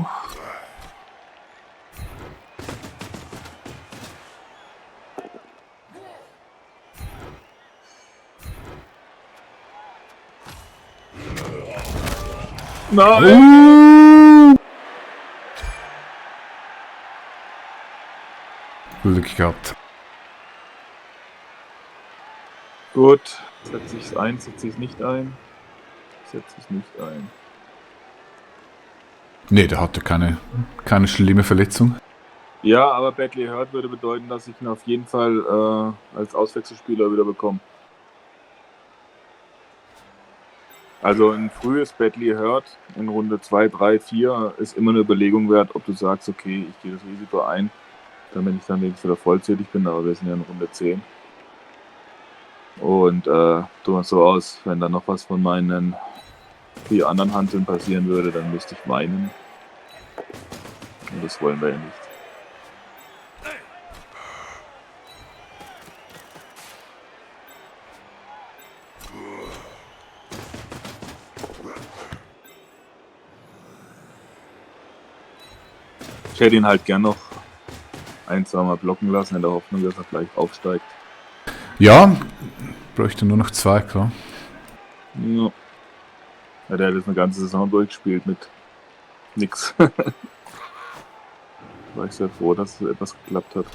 Nein! Glück gehabt. Gut, setze ich es ein, setze ich es nicht ein? Setze ich es nicht ein. Nee, der hatte keine schlimme Verletzung. Ja, aber Badly Hurt würde bedeuten, dass ich ihn auf jeden Fall als Auswechselspieler wieder bekomme. Also ein frühes Badly Hurt in Runde 2, 3, 4 ist immer eine Überlegung wert, ob du sagst, okay, ich gehe das Risiko ein, damit ich dann wenigstens wieder vollzählig bin, aber wir sind ja in Runde 10. Und tun wir so aus, wenn da noch was von meinen 4 anderen Hanteln passieren würde, dann müsste ich weinen. Und das wollen wir ja nicht. Ich hätte ihn halt gern noch 1-2 Mal blocken lassen, in der Hoffnung, dass er vielleicht aufsteigt. Ja, bräuchte nur noch 2, klar. Ja. Ja, der hat jetzt eine ganze Saison durchgespielt mit nix. War ich sehr froh, dass es etwas geklappt hat.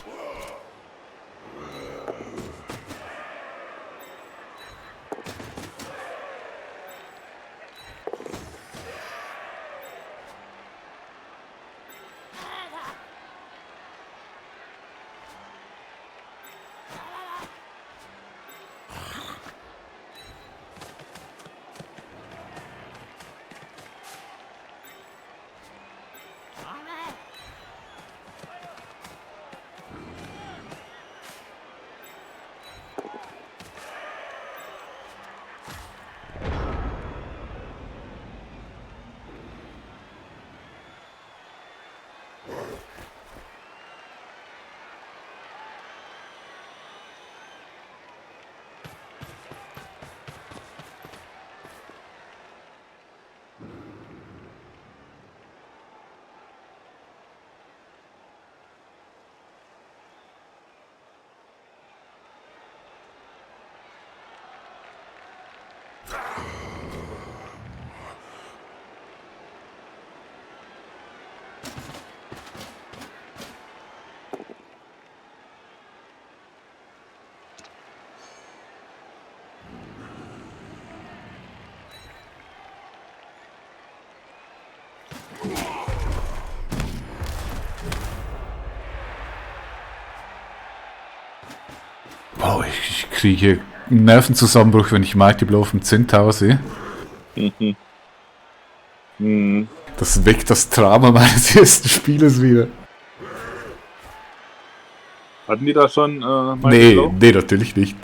Wow, ich kriege einen Nervenzusammenbruch, wenn ich Mighty Blow vom Centaur sehe. Mhm. Mhm. Das weckt das Drama meines ersten Spieles wieder. Hatten die da schon Nee, natürlich nicht.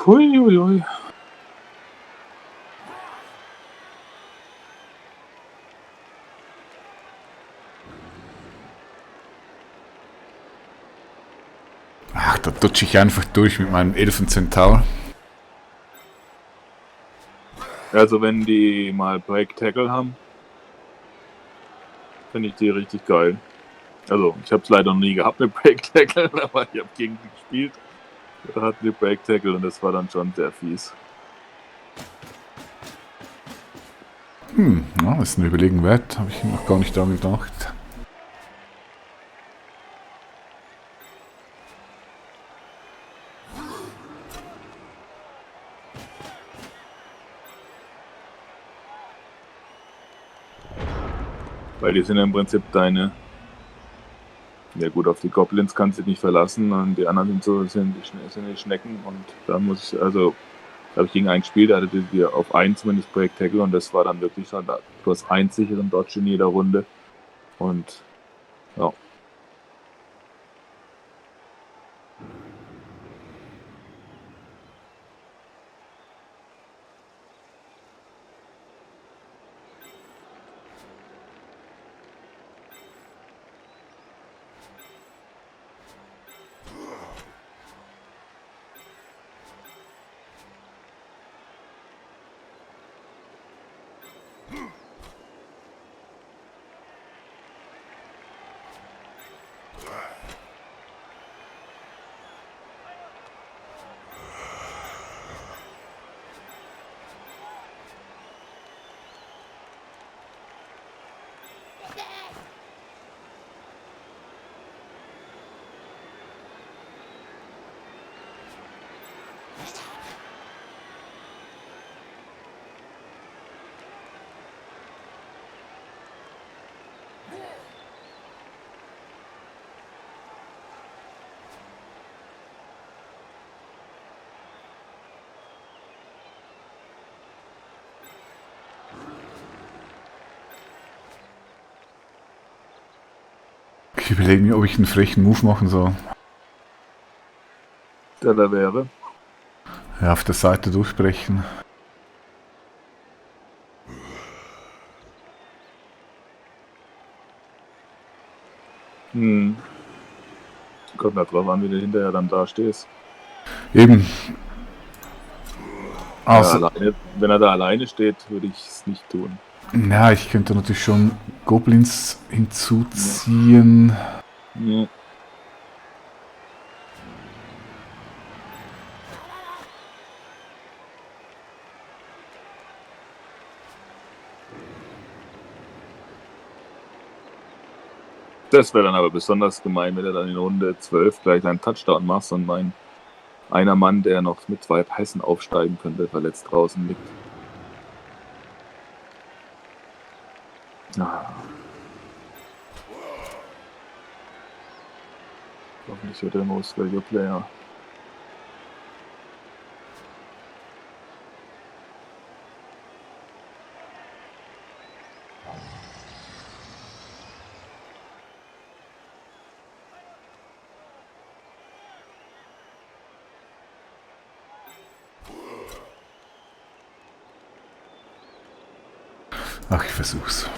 Puiuiui. Ach, da dutsche ich einfach durch mit meinem Elfen-Centaur. Also wenn die mal Break Tackle haben, finde ich die richtig geil. Also ich habe es leider noch nie gehabt mit Break Tackle, aber ich habe gegen die gespielt. Da hatten die Break Tackle und das war dann schon sehr fies. Ja, ist eine Überlegung wert. Habe ich noch gar nicht daran gedacht. Weil die sind ja im Prinzip deine. Ja gut, auf die Goblins kannst du dich nicht verlassen und die anderen sind die Schnecken und da muss ich, also da habe ich gegen einen gespielt, der hatte die auf einen zumindest Break Tackle und das war dann wirklich so, du hast einen sicheren Dodge in jeder Runde und ja. Ich überlege mir, ob ich einen frechen Move machen soll. Der da wäre. Ja, auf der Seite durchbrechen. Kommt halt drauf an, wie du hinterher dann da stehst. Eben. Also, Wenn er da alleine steht, würde ich es nicht tun. ja, ich könnte natürlich schon Goblins hinzuziehen. Ja. Das wäre dann aber besonders gemein, wenn er dann in Runde 12 gleich einen Touchdown macht und einer Mann, der noch mit 2 Pässen aufsteigen könnte, verletzt draußen liegt. Hoffentlich wird der Most Value Player. Ach, ich versuch's.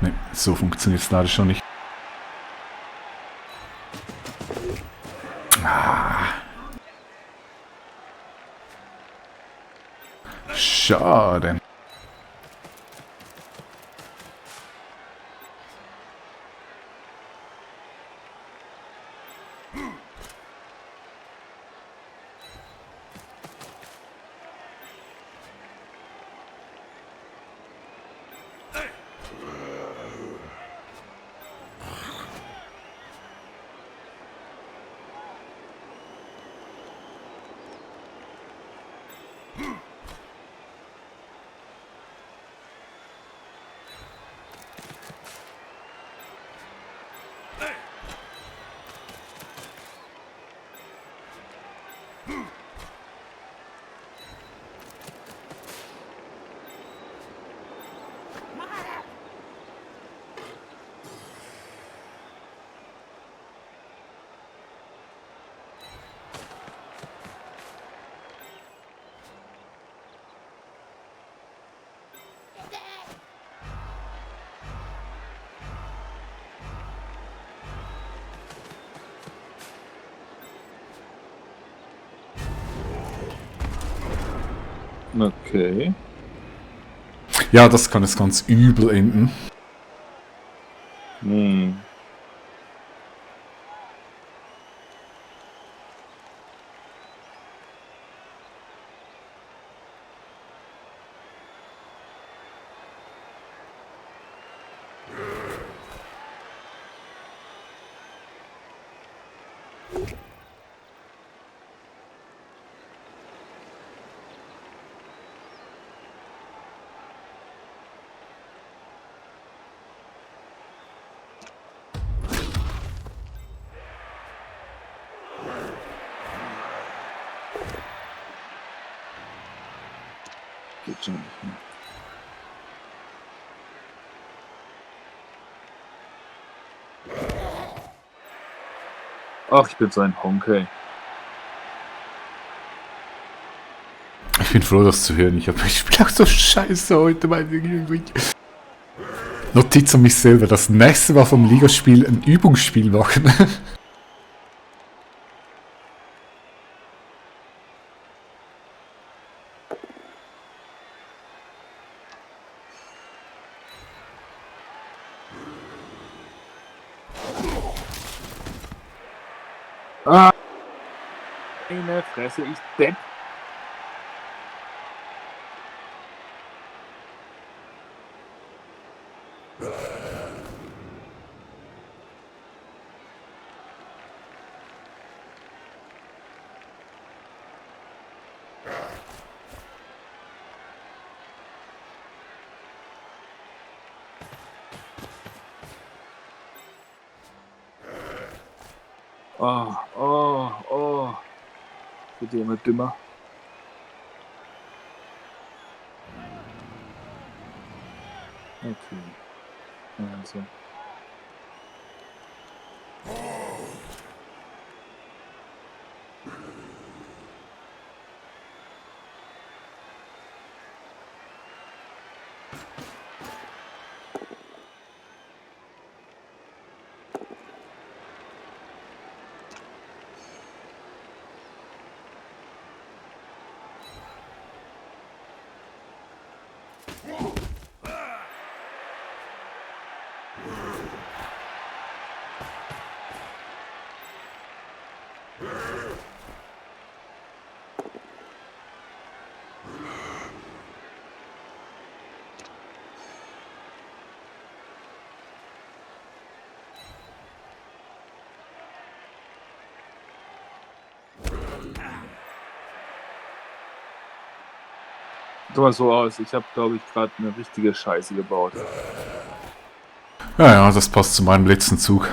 Ne, so funktioniert es leider schon nicht. Schade. Okay. Ja, das kann jetzt ganz übel enden. Geht schon nicht mehr. Ach, ich bin so ein Honk, ey. Ich bin froh, das zu hören. Ich spiele auch so scheiße heute. Notiz an mich selber. Das nächste Mal vom Ligaspiel ein Übungsspiel machen. Meine Fresse, ich Depp. Oh. Wird ja immer dümmer. Okay. Also. Sieht mal so aus. Ich habe, glaube ich, gerade eine richtige Scheiße gebaut. Ja, das passt zu meinem letzten Zug.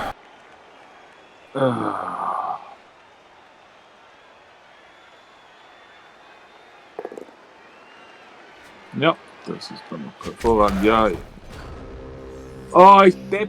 Ja, das ist dann noch hervorragend. Ja. Oh, ich Depp.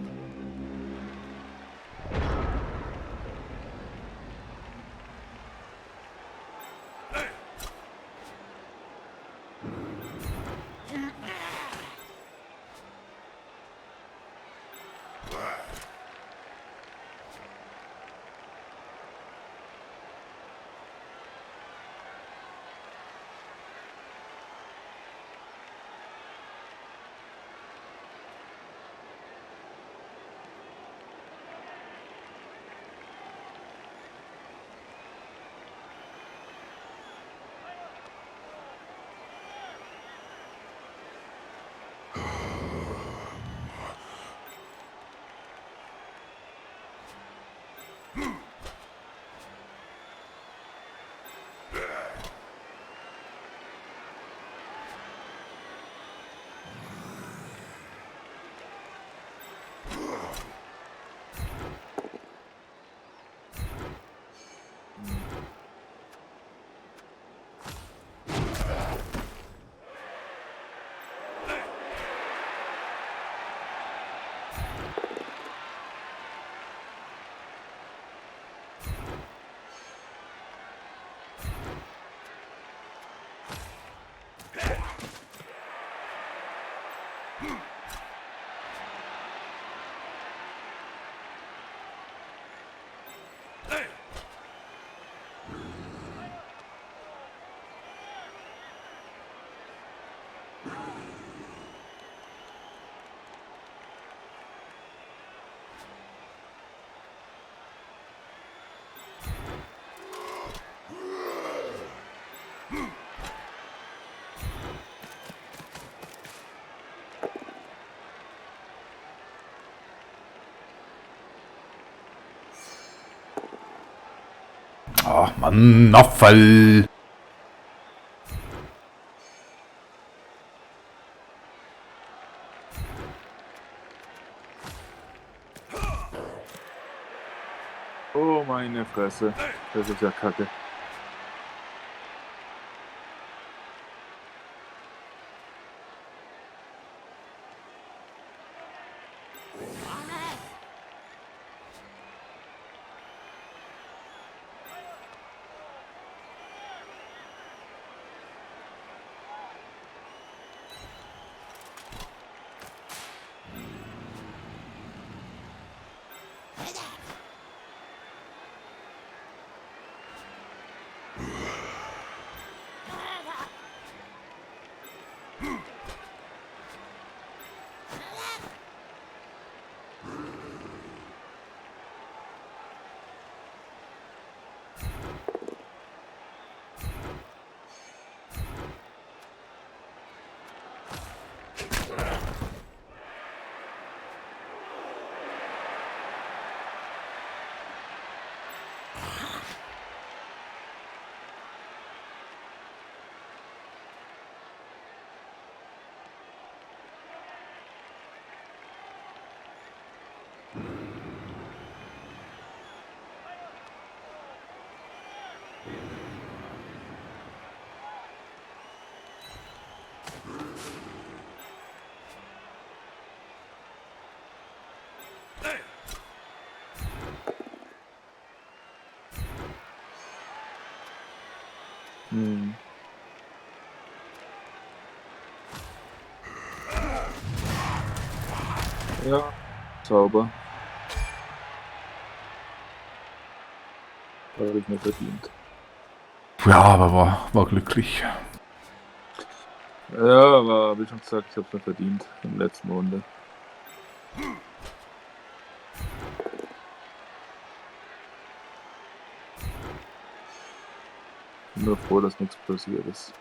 Ach, Mann, Abfall. Oh, meine Fresse. Das ist ja kacke. Hm. Ja, sauber. Habe ich mir verdient. Ja, aber war glücklich. Ja, aber wie schon gesagt, ich habe es mir verdient in der letzten Runde. Nur froh, dass nichts passiert ist.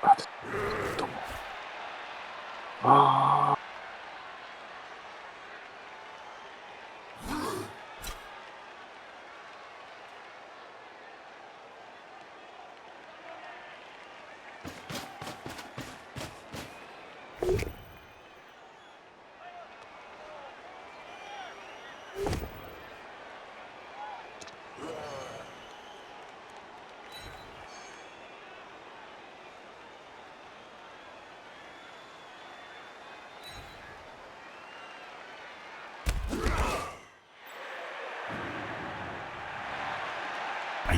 Ach, das ist dumm. Ah. Ei,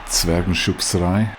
Zwergenschubserei.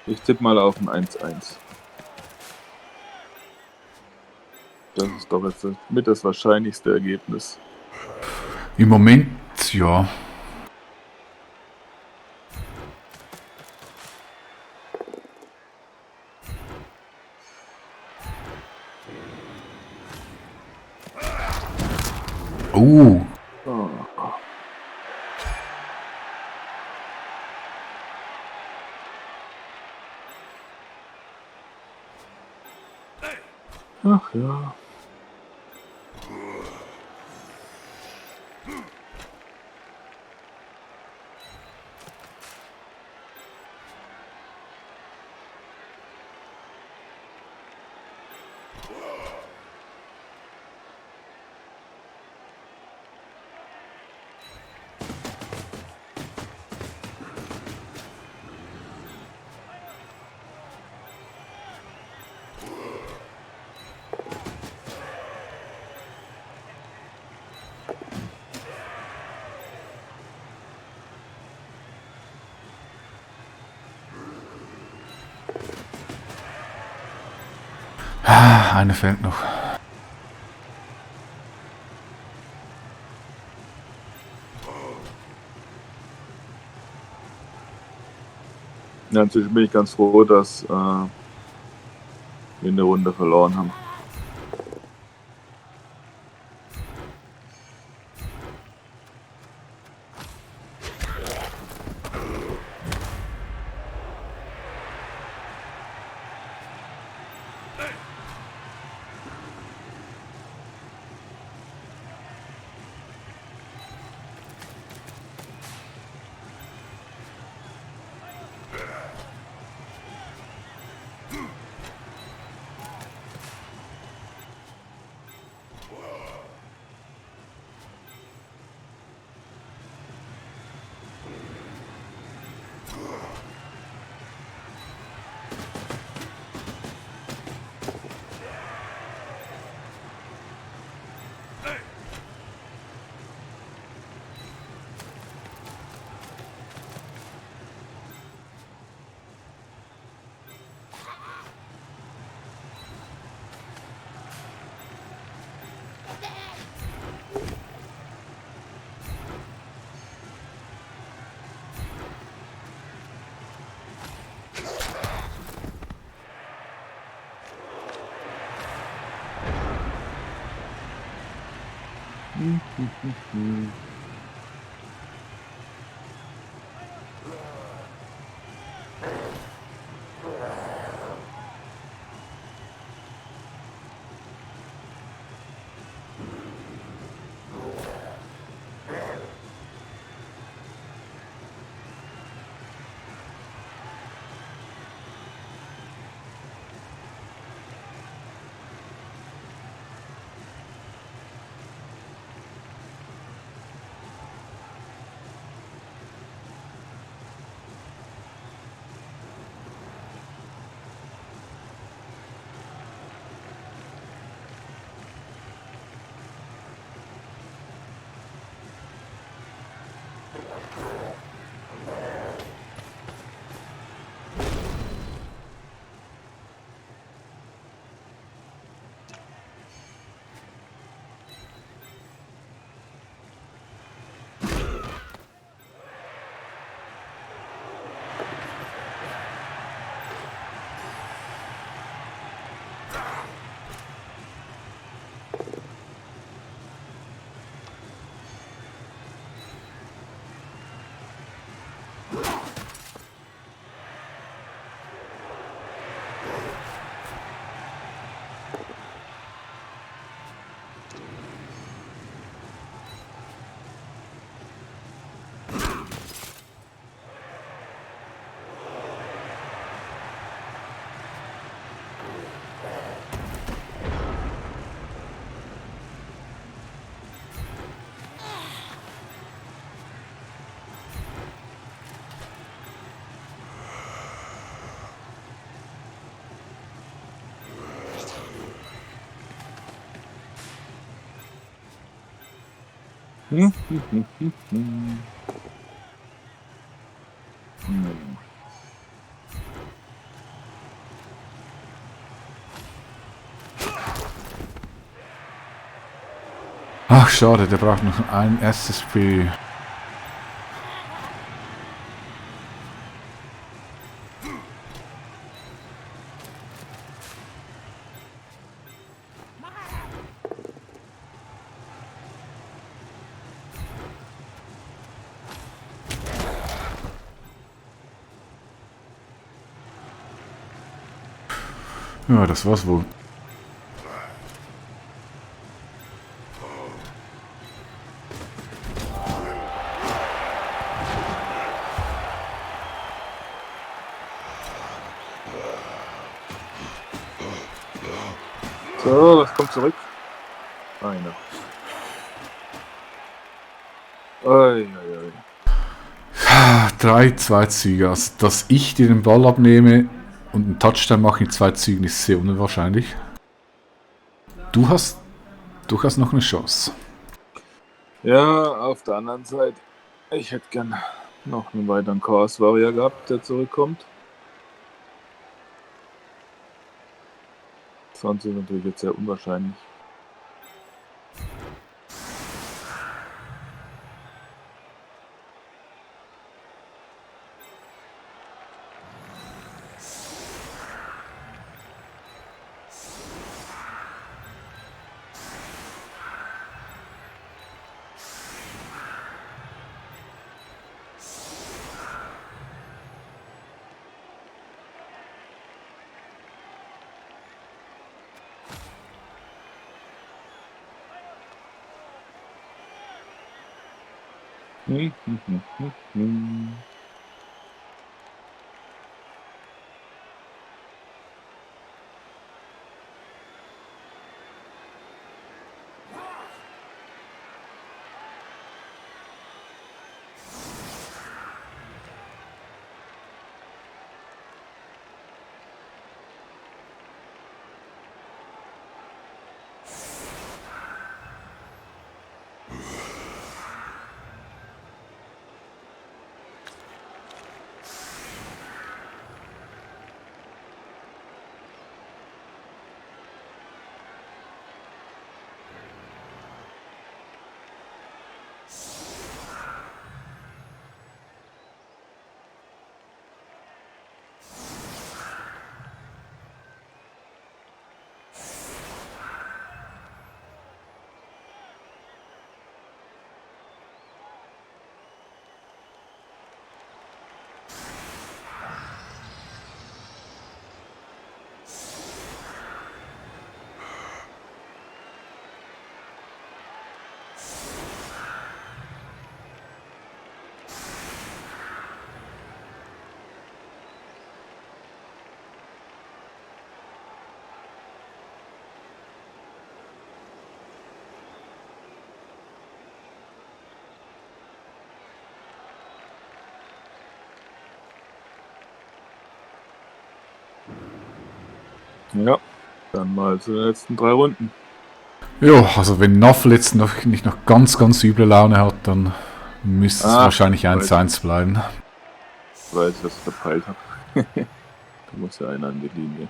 Ich tippe mal auf ein 1-1. Das ist doch jetzt mit das wahrscheinlichste Ergebnis. Im Moment, ja. Oh. Oh. Ach ja. Eine fehlt noch. Ja, inzwischen bin ich ganz froh, dass wir eine Runde verloren haben. Ach, schade, der braucht noch ein SSP. Ja, das war's wohl. So, was kommt zurück? Einer. Oi, oi, oi. 3 Zweitzüge. Also, dass ich dir den Ball abnehme und einen Touchdown mache in 2 Zügen, ist sehr unwahrscheinlich. Du hast durchaus noch eine Chance. Ja, auf der anderen Seite, ich hätte gern noch einen weiteren Chaos Warrior gehabt, der zurückkommt. Sonst ist natürlich jetzt sehr unwahrscheinlich. Ja, dann mal zu den letzten 3 Runden. Ja, also wenn Naffel jetzt nicht noch ganz, ganz üble Laune hat, dann müsste es wahrscheinlich 1-1 bleiben. Weil ich das verpeilt habe. Da muss ja einer an die Linie.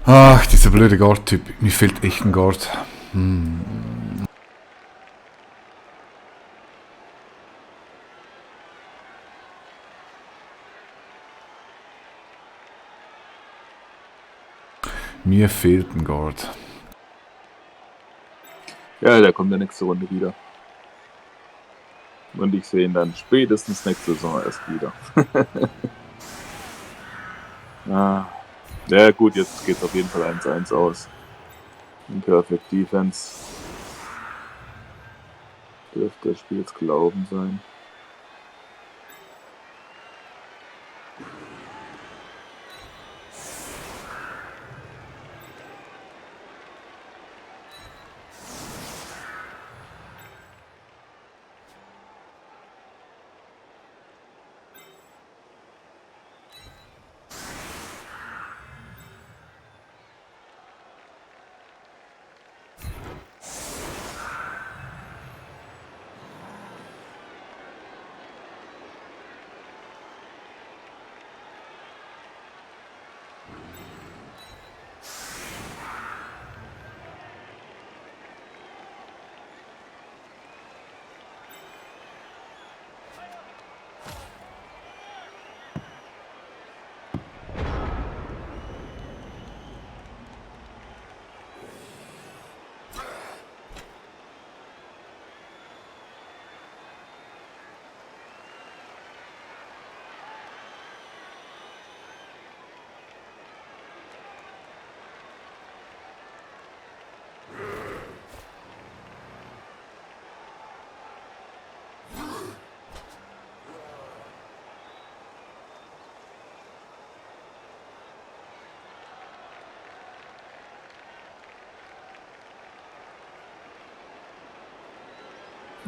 Ach, dieser blöde Guard-Typ. Mir fehlt echt ein Guard. Mir fehlt ein Guard. Ja, der kommt ja nächste Runde wieder. Und ich sehe ihn dann spätestens nächste Saison erst wieder. Ja gut, jetzt geht es auf jeden Fall 1-1 aus. In Perfect Defense dürfte das Spiel jetzt gelaufen sein.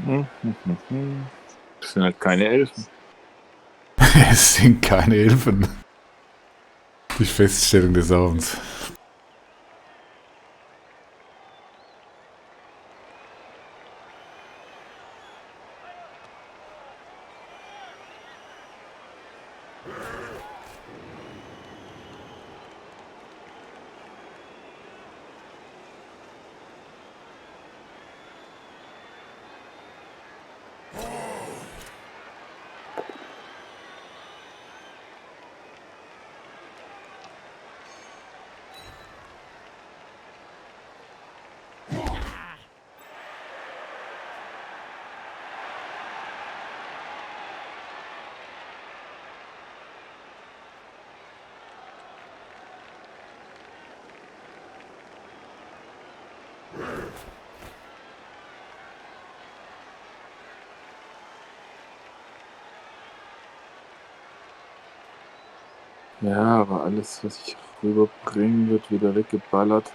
Das sind halt keine Elfen. Es sind keine Elfen. Die Feststellung des Abends. Ja, aber alles, was ich rüberbringe, wird wieder weggeballert.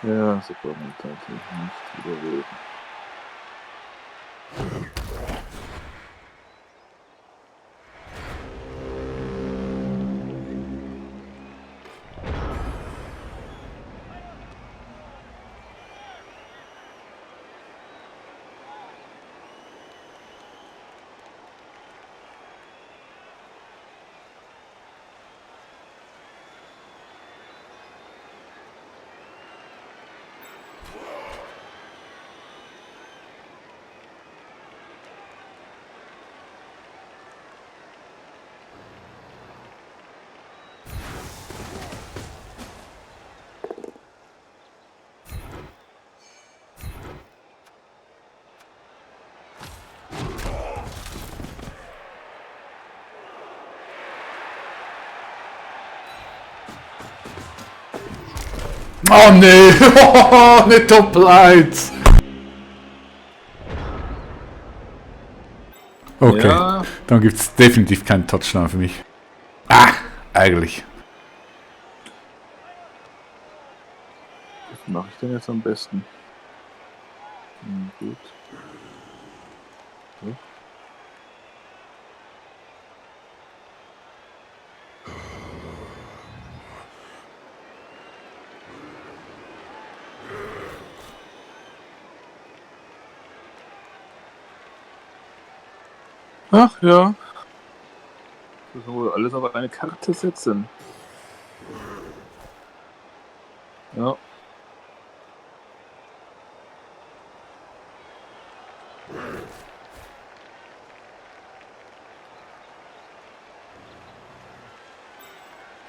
Ja, super, man kann nicht überreden. Oh nee, eine Top-Light. Okay, Ja, dann gibt es definitiv keinen Touchdown für mich. Ah, eigentlich. was mache ich denn jetzt am besten? Gut. So. Ach ja. Müssen wir wohl alles auf eine Karte setzen. Ja.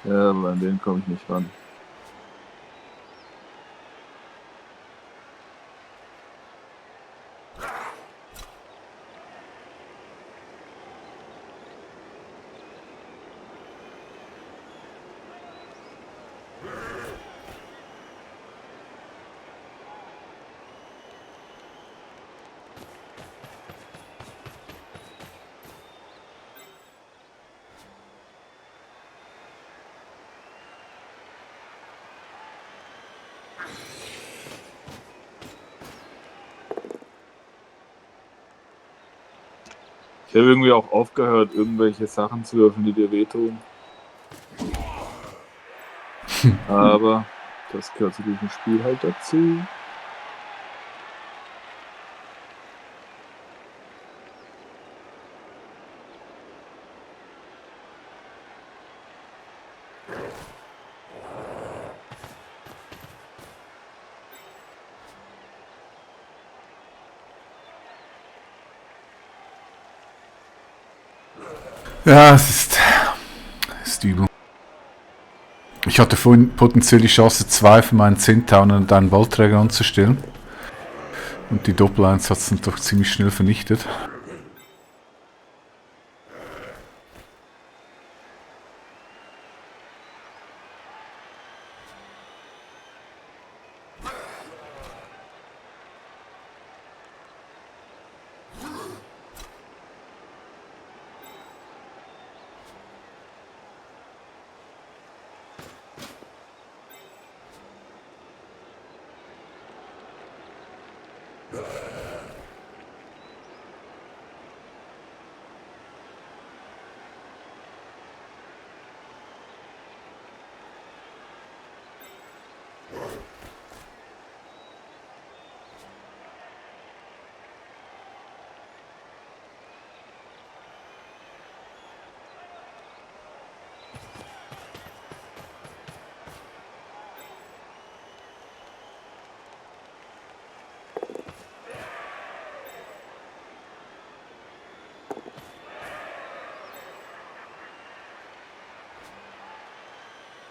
Ja, aber an den komme ich nicht ran. Ich habe irgendwie auch aufgehört, irgendwelche Sachen zu würfeln, die dir wehtun. Aber das gehört zu diesem Spiel halt dazu. Ja, es ist übel. Ich hatte vorhin potenziell die Chance, 2 von meinen 10.000 an deinen Ballträger anzustellen. Und die Doppel-1 hat es dann doch ziemlich schnell vernichtet.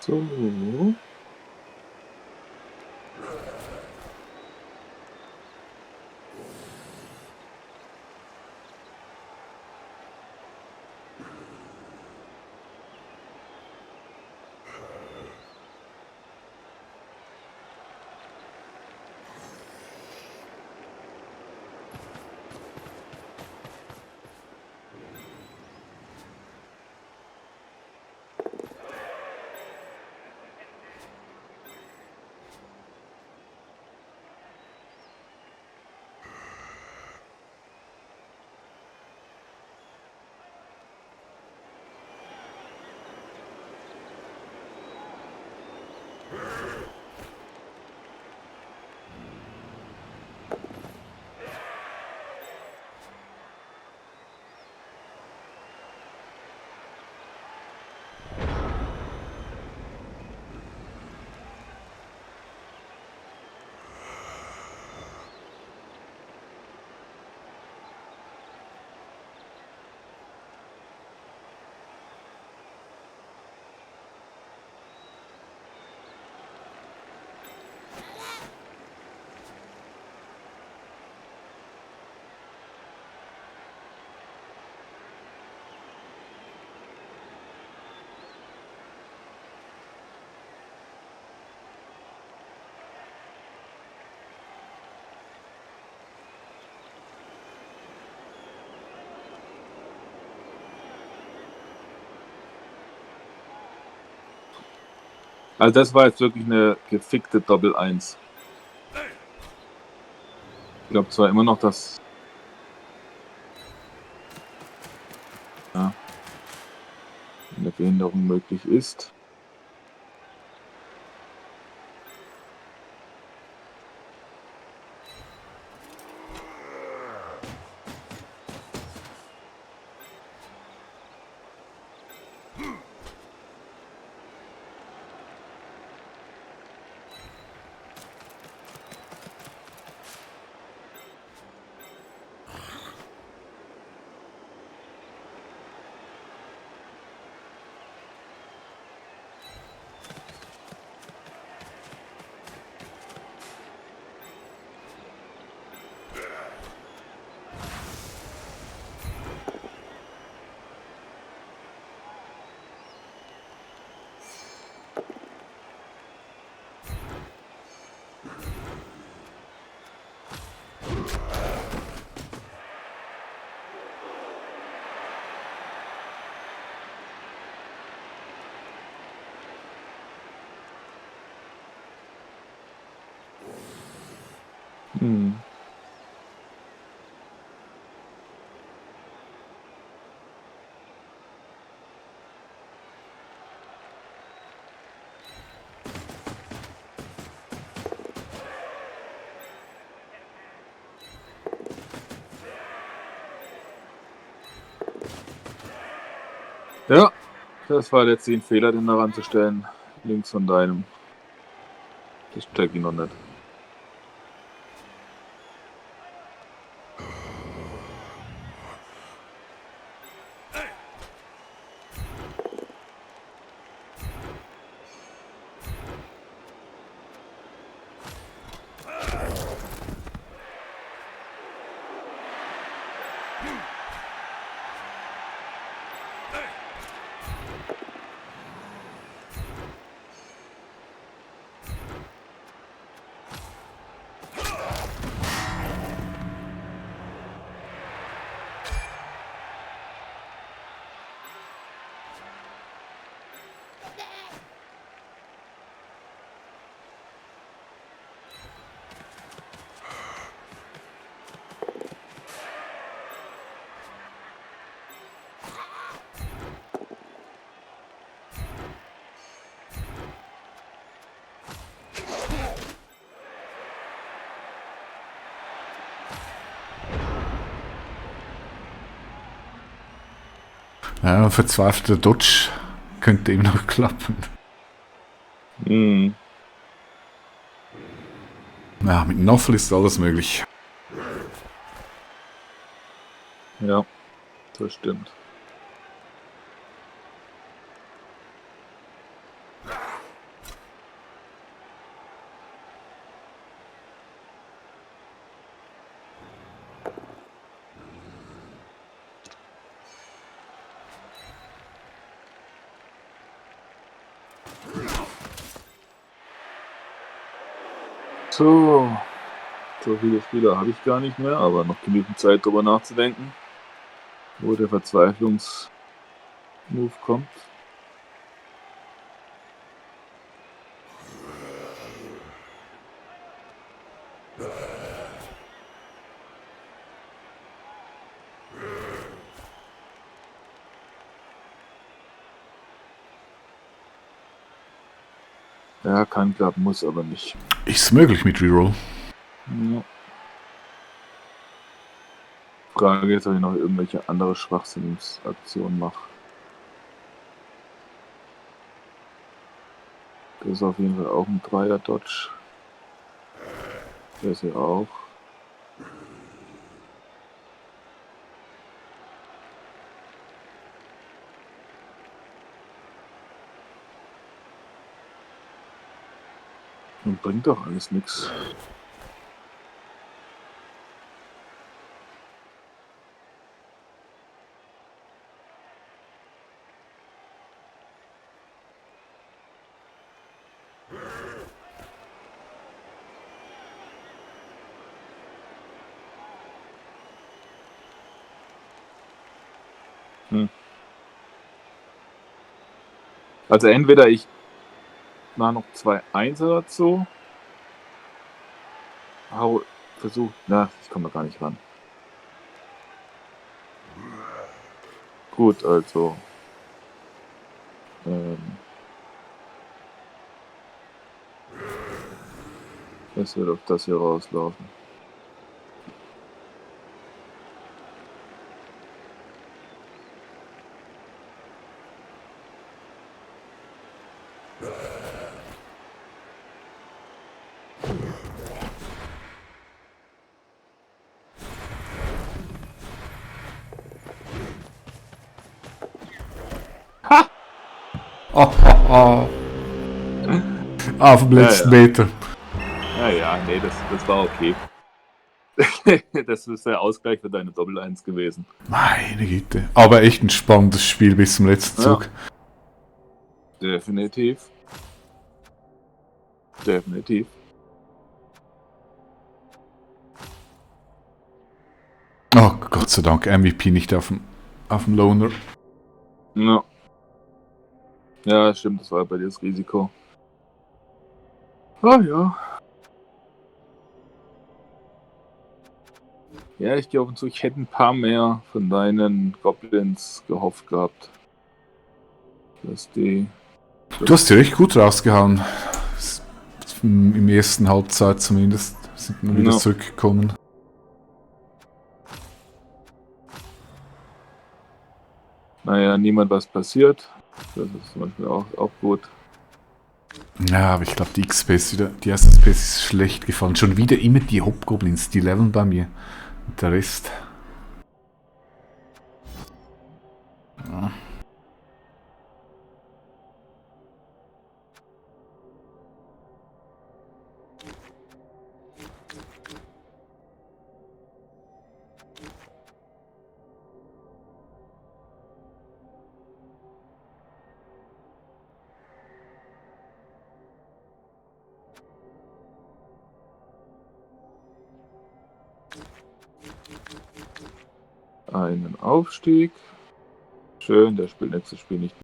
So. Also das war jetzt wirklich eine gefickte Doppel-1. Ich glaube zwar immer noch, dass eine Behinderung möglich ist. Hm. Ja, das war jetzt ein Fehler, den da ranzustellen. Links von deinem. Das check ich noch nicht. Ja, ein verzweifelter Dodge könnte eben noch klappen. Hm. Ja, mit Noffel ist alles möglich. Ja, das stimmt. So viele Spieler habe ich gar nicht mehr, aber noch genügend Zeit, darüber nachzudenken, wo der Verzweiflungsmove kommt. Ja, kann klappen, muss aber nicht. Ist möglich mit Reroll. Ja. Frage ist, ob ich noch irgendwelche andere Schwachsinnsaktionen mache. Das ist auf jeden Fall auch ein Dreier-Dodge. Der ist hier auch. Und bringt doch alles nichts. Also entweder ich mache noch 2 Einser dazu. Versuch. Na, ich komme da gar nicht ran. Gut, also. Es wird auf das hier rauslaufen. Auf dem letzten Meter. Ja, nee, das war okay. Das ist der Ausgleich für deine Doppel-1 gewesen. Meine Güte. Aber echt ein spannendes Spiel bis zum letzten Zug. Definitiv. Definitiv. Oh, Gott sei Dank, MVP nicht auf dem Loner. Ja. Ja, stimmt, das war bei dir das Risiko. Ah ja. Ja, ich glaube, ich hätte ein paar mehr von deinen Goblins gehofft gehabt. Dass die. Du hast die recht gut rausgehauen. Im ersten Halbzeit zumindest sind wir wieder No. zurückgekommen. Naja, niemand was passiert. Das ist zum Beispiel auch gut. Ja, aber ich glaube, die die erste XP ist schlecht gefallen. Schon wieder immer die Hobgoblins, die leveln bei mir. Und der Rest. Ja. Einen Aufstieg. Schön, der spielt nächstes Spiel nicht